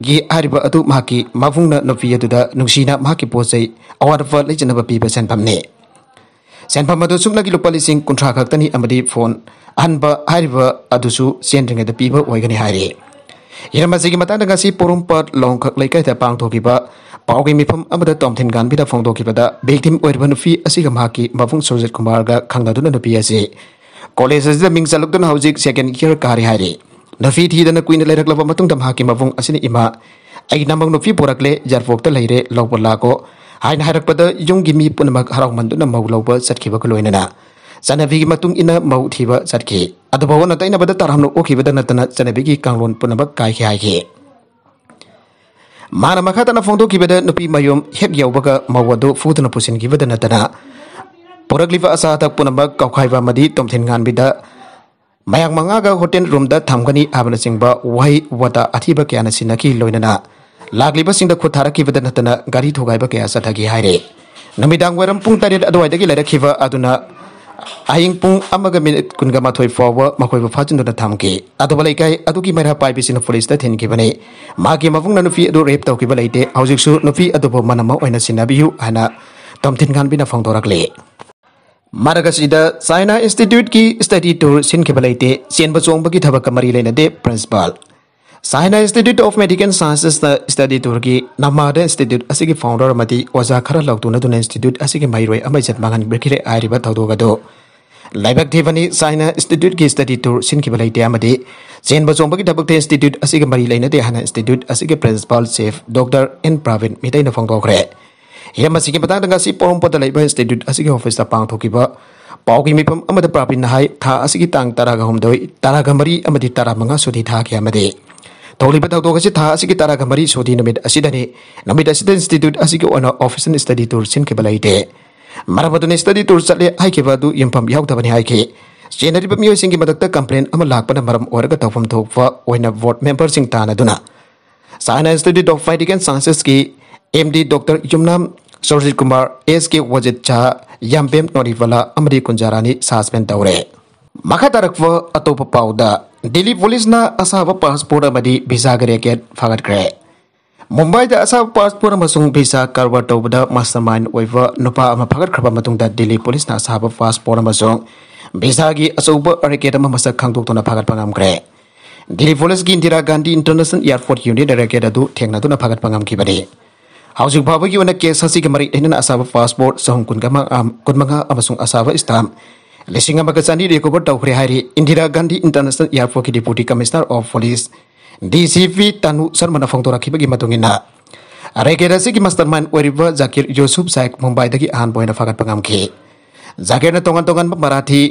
ꯒꯤ ꯍꯥꯏꯔꯤꯕ ꯑꯗꯨ ꯃꯍꯥꯛꯀꯤ ꯃꯕꯨꯡꯅ ꯅꯨꯄꯤ ꯑꯗꯨꯗ ꯅꯨꯡꯁꯤꯅ ꯃꯍꯥꯛꯀꯤ ꯄꯣꯠ ꯆꯩ ꯑꯋꯥꯠ ꯑꯄ ꯂꯩꯖꯅꯕ ꯄꯤꯕ ꯁꯦꯟꯐꯝꯅꯤ꯫ ꯁꯦꯟꯐꯝ ꯑꯗꯨ ꯁꯨꯞꯅꯒꯤ ꯂꯨꯄꯥ ꯂꯤꯁꯤꯡ ꯀꯨꯟꯊ꯭ꯔꯥ ꯈꯛꯇꯅꯤ ꯑꯃꯗꯤ ꯐꯣꯟ ꯑꯍꯟꯕ ꯍꯥꯏꯔꯤꯕ ꯑꯗꯨꯁꯨ ꯆꯦꯟꯗ꯭ꯔꯤꯉꯩꯗ ꯄꯤꯕ ꯑꯣꯏꯒꯅꯤ ꯍꯥꯏꯔꯤ꯫ ꯍꯤꯔꯝ ꯑꯁꯤꯒꯤ ꯃꯇꯥꯡꯗ ꯉꯁꯤ ꯄꯣꯔꯣꯝꯄꯥꯠ ꯂꯣꯡꯈꯛ ꯂꯩꯀꯥꯏꯗ ꯄꯥꯡꯊꯣꯛꯈꯤꯕ ꯄꯥꯎꯒꯤ ꯃꯤꯐꯝ ꯑꯃꯗ ꯇꯣꯝꯊꯤꯟ ꯉꯥꯟꯕꯤꯅ ꯐꯣꯡꯗꯣꯛꯈꯤꯕꯗ, ꯚꯤꯛꯇꯤꯝ ꯑꯣꯏꯔꯤꯕ ꯅꯨꯄꯤ ꯑꯁꯤꯒ ꯃꯍꯥꯛꯀꯤ ꯃꯕꯨꯡ ꯁꯨꯔꯖꯤꯠ ꯀꯨꯃꯥꯔꯒ ꯈꯪꯅꯗꯨꯅ ꯅꯨꯄꯤ ꯑꯁꯤ ꯀꯣꯂꯦꯖ ꯑꯁꯤꯗ ꯃꯤꯡ ꯆꯜꯂꯛꯇꯨꯅ ꯍꯧꯖꯤꯛ ꯁꯦꯀꯦꯟ ꯏꯌꯔ ꯀꯥꯔꯤ ꯍꯥꯏꯔꯤ꯫ ꯅꯨꯄꯤ ꯊꯤꯗꯅ ꯀꯨꯏꯅ ꯂꯩꯔꯛꯂꯕ ꯃꯇꯨꯡꯗ ꯃꯍꯥꯛꯀꯤ ꯃꯕꯨꯡ ꯑꯁꯤꯅ, "ꯏꯃꯥ, ꯑꯩ ꯅꯃꯧ ꯅꯨꯄꯤ ꯄꯨꯔꯛꯂꯦ, ꯌꯥꯏꯔꯤꯄꯣꯛꯇ ꯂꯩꯔꯦ, ꯂꯧꯕ ꯂꯥꯛꯀꯣ" ꯍꯥꯏꯅ ꯍꯥꯏꯔꯛꯄꯗ ꯌꯨꯝꯒꯤ ꯃꯤ ꯄꯨꯝꯅꯃꯛ ꯍꯔꯥꯎꯃꯟꯗꯨꯅ ꯃꯧ ꯂꯧꯕ ꯆꯠꯈꯤꯕꯒ ꯂꯣꯏꯅꯅ ꯆꯠꯅꯕꯤꯒꯤ ꯃꯇꯨꯡ ꯏꯟꯅ ꯃꯧ ꯊꯤꯕ ꯆꯠꯈꯤ꯫ ꯑꯗꯨꯕꯨ ꯑꯣꯟꯅ ꯇꯩꯅꯕꯗ ꯇꯔꯥꯝꯅ ꯑꯣꯛꯈꯤꯕꯗꯅ ꯅꯠꯇꯅ ꯆꯠꯅꯕꯤꯒꯤ ꯀꯥꯡꯂꯣꯟ ꯄꯨꯝꯅꯃꯛ ꯀꯥꯏꯈꯤ ꯍꯥꯏꯈꯤ꯫ ꯃꯥꯅ ꯃꯈꯥ ꯇꯥꯅ ꯐꯣꯡꯗꯣꯛꯈꯤꯕꯗ, ꯅꯨꯄꯤ ꯃꯌꯨꯝ ꯍꯦꯛ ꯌꯧꯕꯒ ꯃꯧ ꯑꯗꯨ ꯐꯨꯗꯨꯅ ꯄꯨꯁꯤꯟꯈꯤꯕꯗ ꯅꯠꯇꯅ ꯄꯨꯔꯛꯂꯤꯕ ꯑꯆꯥ ꯑꯊꯛ ꯄꯨꯝꯅꯃꯛ ꯀꯥꯎꯈꯥꯏꯕ ꯑꯃꯗꯤ ꯇꯣꯝꯊꯤꯟ ꯉꯥꯟꯕꯤꯗ ꯃꯌꯥꯝ ꯃꯉꯥꯒ ꯍꯣꯇꯦꯜ ꯔꯨꯝꯗ ꯊꯝꯒꯅꯤ ꯍꯥꯏꯕꯅꯆꯤꯡꯕ ꯋꯥꯍꯩ ꯋꯥꯇꯥ ꯑꯊꯤꯕ ꯀꯌꯥꯅ ꯁꯤꯟꯅꯈꯤ꯫ ꯂꯣꯏꯅꯅ ꯂꯥꯛꯂꯤꯕꯁꯤꯡꯗ ꯈꯨꯠ ꯊꯥꯔꯛꯈꯤꯕꯗ ꯅꯠꯇꯅ ꯒꯥꯔꯤ ꯊꯨꯒꯥꯏꯕ ꯀꯌꯥ ꯆꯠꯊꯈꯤ ꯍꯥꯏꯔꯤ꯫ ꯅꯨꯃꯤꯗꯥꯡ ꯋꯥꯏꯔꯝ ꯄꯨꯡ ꯇꯔꯦꯠ ꯑꯗꯨꯋꯥꯏꯗꯒꯤ ꯂꯩꯔꯛꯈꯤꯕ ꯑꯗꯨꯅ ꯑꯍꯤꯡ ꯄꯨꯡ ꯑꯃꯒ ꯃꯤꯅꯤꯠ ꯀꯨꯟꯒ ꯃꯥꯊꯣꯏ ꯐꯥꯎꯕ ꯃꯈꯣꯏꯕꯨ ꯐꯥꯖꯤꯟꯗꯨꯅ ꯊꯝꯈꯤ꯫ ꯑꯗꯨꯕꯨ ꯂꯩꯀꯥꯏ ꯑꯗꯨꯒꯤ ꯃꯩꯔꯥ ꯄꯥꯏꯕꯤꯁꯤꯡꯅ ꯄꯨꯂꯤꯁꯇ ꯊꯤꯟꯈꯤꯕꯅꯤ꯫ ꯃꯍꯥꯛꯀꯤ ꯃꯕꯨꯡꯅ ꯅꯨꯄꯤ ꯑꯗꯨ ꯔꯦꯞ ꯇꯧꯈꯤꯕ ꯂꯩꯇꯦ꯫ ꯍꯧꯖꯤꯛꯁꯨ ꯅꯨꯄꯤ ꯑꯗꯨꯕꯨ ꯃꯅꯝ ꯑꯃ ꯑꯣꯏꯅ ꯁꯤꯟꯅꯕꯤꯌꯨ ꯍꯥꯏꯅ ꯇꯣꯝꯊꯤꯟ ꯉꯥꯟꯕꯤꯅ ꯐꯣꯡꯗꯣꯔꯛꯂꯤ꯫ ꯃꯔꯛ ꯑꯁꯤꯗ, ꯆꯥꯏꯅꯥ ꯏꯟꯁꯇꯤꯇ꯭ꯌꯨꯠꯀꯤ ꯁ꯭ꯇꯗꯤ ꯇꯨꯔ ꯁꯤꯟꯈꯤꯕ ꯂꯩꯇꯦ꯫ ꯆꯦꯟꯕ ꯆꯣꯡꯕꯒꯤ ꯊꯕꯛꯀ ꯃꯔꯤ ꯂꯩꯅꯗꯦ, principal. China institute of medical ꯁꯥꯏꯟꯁꯦꯁꯅ ꯁ꯭ꯇꯗꯤ ꯇꯨꯔꯒꯤ ꯅꯃꯥꯗ ꯏꯟꯁꯇꯤꯇ꯭ꯌꯨꯠ ꯑꯁꯤꯒꯤ ꯐꯥꯎꯟꯗꯔ ꯑꯃꯗꯤ ꯑꯣꯖꯥ ꯈꯔ ꯂꯥꯎꯊꯣꯛꯅꯗꯨꯅ ꯏꯟꯁꯇꯤꯇ꯭ꯌꯨꯠ ꯑꯁꯤꯒꯤ ꯃꯍꯩꯔꯣꯏ ꯑꯃ ꯏꯖꯠ ꯃꯥꯡꯍꯟꯕꯤꯈ꯭ꯔꯦ ꯍꯥꯏꯔꯤꯕ ꯊꯧꯗꯣꯛ ꯑꯗꯨ ꯂꯥꯏꯕꯛ ꯊꯤꯕꯅꯤ꯫ ꯆꯥꯏꯅꯥ ꯏꯟꯁꯇꯤꯇ꯭ꯌꯨꯠꯀꯤ ꯁ꯭ꯇꯗꯤ ꯇꯨꯔ ꯁꯤꯟꯈꯤꯕ ꯂꯩꯇꯦ ꯑꯃꯗꯤ ꯆꯦꯟꯕ ꯆꯣꯡꯕꯒꯤ ꯊꯕꯛꯇ ꯏꯟꯁꯇꯤꯇ꯭ꯌꯨꯠ ꯑꯁꯤꯒ ꯃꯔꯤ ꯂꯩꯅꯗꯦ ꯍꯥꯏꯅ ꯏꯟꯁꯇꯤꯇ꯭ꯌꯨꯠ ꯑꯁꯤꯒꯤ ꯄ꯭ꯔꯤꯟꯁꯤꯄꯥꯜ ꯆꯤꯐ ꯗꯣꯛꯇꯔ ꯑꯦꯟ ꯄ꯭ꯔꯥꯕꯤꯟ ꯃꯤꯇꯩꯅ ꯐꯣꯡꯗꯣꯛꯈ꯭ꯔꯦ꯫ ꯍꯤꯔꯝ ꯑꯁꯤꯒꯤ ꯃꯇꯥꯡꯗ ꯉꯁꯤ ꯄꯣꯔꯣꯝꯄꯥꯠꯇ ꯂꯩꯕ ꯏꯟꯁꯇꯤꯇ꯭ꯌꯨꯠ ꯑꯁꯤꯒꯤ ꯑꯣꯐꯤꯁꯇ ꯄꯥꯡꯊꯣꯛꯈꯤꯕ ꯄꯥꯎꯒꯤ ꯃꯤꯐꯝ ꯑꯃꯗ ꯄ꯭ꯔꯥꯕꯤꯟꯅ ꯍꯥꯏ, ꯊꯥ ꯑꯁꯤꯒꯤ ꯇꯥꯡ ꯇꯔꯥꯒ ꯍꯨꯝꯗꯣꯏ, ꯇꯔꯥꯒ ꯃꯔꯤ ꯑꯃꯗꯤ ꯇꯔꯥꯃꯉꯥ ꯁꯨꯇꯤ ꯊꯥꯈꯤ ꯑꯃꯗꯤ ꯊꯣꯛꯂꯤꯕ ꯊꯧꯗꯣꯛ ꯑꯁꯤ ꯊꯥ ꯑꯁꯤꯒꯤ ꯇꯔꯥꯒ ꯃꯔꯤ ꯁꯨꯇꯤ ꯅꯨꯃꯤꯠ ꯑꯁꯤꯗꯅꯤ꯫ ꯅꯨꯃꯤꯠ ꯑꯁꯤꯗ institute ꯑꯁꯤꯒꯤ ꯑꯣꯏꯅ official study tour ꯁꯤꯟꯈꯤꯕ ꯂꯩꯇꯦ꯫ ꯃꯔꯝ ꯑꯗꯨꯅ study tour ꯆꯠꯂꯦ ꯍꯥꯏꯈꯤꯕ ꯑꯗꯨ ꯌꯨꯝꯐꯝ ꯌꯥꯎꯗꯕꯅꯤ ꯍꯥꯏꯈꯤ꯫ ꯆꯦꯟꯅꯔꯤꯕ ꯃꯤꯑꯣꯏꯁꯤꯡꯒꯤ ꯃꯊꯛꯇ complaint ꯑꯃ ꯂꯥꯛꯄꯅ ꯃꯔꯝ ꯑꯣꯏꯔꯒ ꯇꯧꯐꯝ ꯊꯣꯛꯄ ꯑꯣꯏꯅ board memberꯁꯤꯡ ꯇꯥꯟꯅꯗꯨꯅ China Institute of Medical Scienceꯀꯤ M D Doctor Yumnam Surjit Kumar, S K ꯋꯥꯖꯤꯠ ꯁꯍꯥ, ꯌꯥꯝꯕꯦꯝ ꯅꯣꯔꯤꯕꯂꯥ ꯑꯃꯗꯤ ꯀꯨꯟꯖꯥꯔꯥꯅꯤ suspend ꯇꯧꯔꯦ꯫ ꯃꯈꯥ ꯇꯥꯔꯛꯄ ꯑꯇꯣꯞꯄ ꯄꯥꯎꯗ, ꯗꯤꯜꯂꯤ ꯄꯨꯂꯤꯁꯅ ꯑꯁꯥꯕ passport ꯑꯃꯗꯤ visaꯒꯤ racket ꯐꯥꯒꯠꯈ꯭ꯔꯦ꯫ ꯃꯨꯝꯕꯥꯏꯗ ꯑꯁꯥꯕ passport ꯑꯃꯁꯨꯡ visa ꯀꯔꯕꯥꯔ ꯇꯧꯕꯗ mastermind ꯑꯣꯏꯕ ꯅꯨꯄꯥ ꯑꯃ ꯐꯥꯒꯠꯈ꯭ꯔꯕ ꯃꯇꯨꯡꯗ ꯗꯤꯜꯂꯤ ꯄꯨꯂꯤꯁꯅ ꯑꯁꯥꯕ passport ꯑꯃꯁꯨꯡ visaꯒꯤ ꯑꯆꯧꯕ racket ꯑꯃ ꯃꯁꯛ ꯈꯪꯗꯣꯛꯇꯨꯅ ꯐꯥꯒꯠꯄ ꯉꯝꯈ꯭ꯔꯦ꯫ ꯗꯤꯜꯂꯤ ꯄꯨꯂꯤꯁꯀꯤ Indira Gandhi International Airport Unitꯅ racket ꯑꯗꯨ ꯊꯦꯡꯅꯗꯨꯅ ꯐꯥꯒꯠꯄ ꯉꯝꯈꯤꯕꯅꯤ꯫ ꯍꯧꯖꯤꯛ ꯐꯥꯎꯕꯒꯤ ꯑꯣꯏꯅ case ꯑꯁꯤꯒꯤ ꯃꯔꯤ ꯂꯩꯅꯅ ꯑꯁꯥꯕ passport ꯆꯍꯨꯝ ꯀꯨꯟꯃꯉꯥ, ꯀꯨꯟꯃꯉꯥ ꯑꯃꯁꯨꯡ ꯑꯁꯥꯕ stamp ꯂꯤꯁꯤꯡ ꯑꯃꯒ ꯆꯅꯤ recover ꯇꯧꯈ꯭ꯔꯦ ꯍꯥꯏꯔꯤ꯫ Indira Gandhi International Airportꯀꯤ Deputy Commissioner of Police, D C P ꯇꯥꯅꯨ ꯁꯔꯃꯅ ꯐꯣꯡꯗꯣꯔꯛꯈꯤꯕꯒꯤ ꯃꯇꯨꯡ ꯏꯟꯅ, racket ꯑꯁꯤꯒꯤ mastermind ꯑꯣꯏꯔꯤꯕ ꯖꯥꯀꯤꯔ ꯌꯨꯁꯨꯐ ꯁꯥꯏꯈ ꯃꯨꯝꯕꯥꯏꯗꯒꯤ ꯑꯍꯥꯟꯕ ꯑꯣꯏꯅ ꯐꯥꯒꯠꯄ ꯉꯝꯈꯤ꯫ ꯖꯥꯀꯤꯔꯅ ꯇꯣꯉꯥꯟ ꯇꯣꯉꯥꯟꯕ ꯃꯔꯥꯊꯤ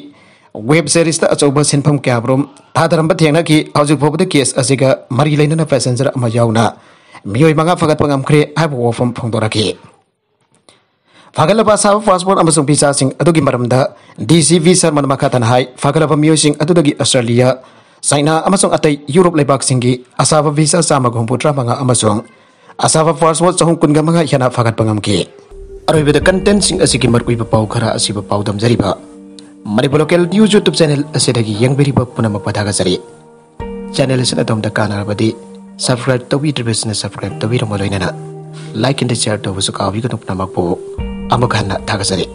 web seriesꯇ ꯑꯆꯧꯕ ꯁꯦꯟꯐꯝ ꯀꯌꯥꯃꯔꯨꯝ ꯊꯥꯗꯔꯝꯕ ꯊꯦꯡꯅꯈꯤ꯫ ꯍꯧꯖꯤꯛ ꯐꯥꯎꯕꯗ case ꯑꯁꯤꯒ ꯃꯔꯤ ꯂꯩꯅꯅ passenger ꯑꯃ ꯌꯥꯎꯅ ꯃꯤꯑꯣꯏ ꯃꯉꯥ ꯐꯥꯒꯠꯄ ꯉꯝꯈ꯭ꯔꯦ ꯍꯥꯏꯕ ꯋꯥꯐꯝ ꯐꯣꯡꯗꯣꯔꯛꯈꯤ꯫ ꯐꯥꯒꯠꯂꯕ ꯑꯁꯥꯕ passport ꯑꯃꯁꯨꯡ visaꯁꯤꯡ ꯑꯗꯨꯒꯤ ꯃꯔꯝꯗ D C P ꯁꯔꯃꯅ ꯃꯈꯥ ꯇꯥꯅ ꯍꯥꯏ, ꯐꯥꯒꯠꯂꯕ ꯃꯤꯑꯣꯏꯁꯤꯡ ꯑꯗꯨꯗꯒꯤ Australia, China ꯑꯃꯁꯨꯡ ꯑꯇꯩ Europe ꯂꯩꯕꯥꯛꯁꯤꯡꯒꯤ ꯑꯁꯥꯕ visa ꯆꯥꯝꯃꯒ ꯍꯨꯝꯐꯨꯇꯔꯥ ꯃꯉꯥ ꯑꯃꯁꯨꯡ ꯑꯁꯥꯕ passport ꯆꯍꯨꯝ ꯀꯨꯟꯒ ꯃꯉꯥ ꯍꯦꯟꯅ ꯐꯥꯒꯠꯄ ꯉꯝꯈꯤ꯫ ꯑꯔꯣꯏꯕꯗ contentꯁꯤꯡ ꯑꯁꯤꯒꯤ ꯃꯔꯨꯑꯣꯏꯕ ꯄꯥꯎ ꯈꯔ ꯑꯁꯤꯕꯨ ꯄꯥꯎꯗꯝꯖꯔꯤꯕ Manipur Local News YouTube channel ꯑꯁꯤꯗꯒꯤ ꯌꯦꯡꯕꯤꯔꯤꯕ ꯄꯨꯝꯅꯃꯛꯄꯨ ꯊꯥꯒꯠꯆꯔꯤ꯫ Channel ꯑꯁꯤꯅ ꯑꯗꯣꯝꯗ ꯀꯥꯟꯅꯔꯕꯗꯤ subscribe ꯇꯧꯕꯤꯗ꯭ꯔꯤꯕꯁꯤꯡꯅ subscribe ꯇꯧꯕꯤꯔꯝꯃ ꯂꯣꯏꯅꯅ like and share ꯇꯧꯕꯁꯨ ꯀꯥꯎꯕꯤꯒꯅꯨ꯫ ꯄꯨꯝꯅꯃꯛꯄꯨ ꯑꯃꯨꯛ ꯍꯟꯅ ꯊꯥꯒꯠꯆꯔꯤ꯫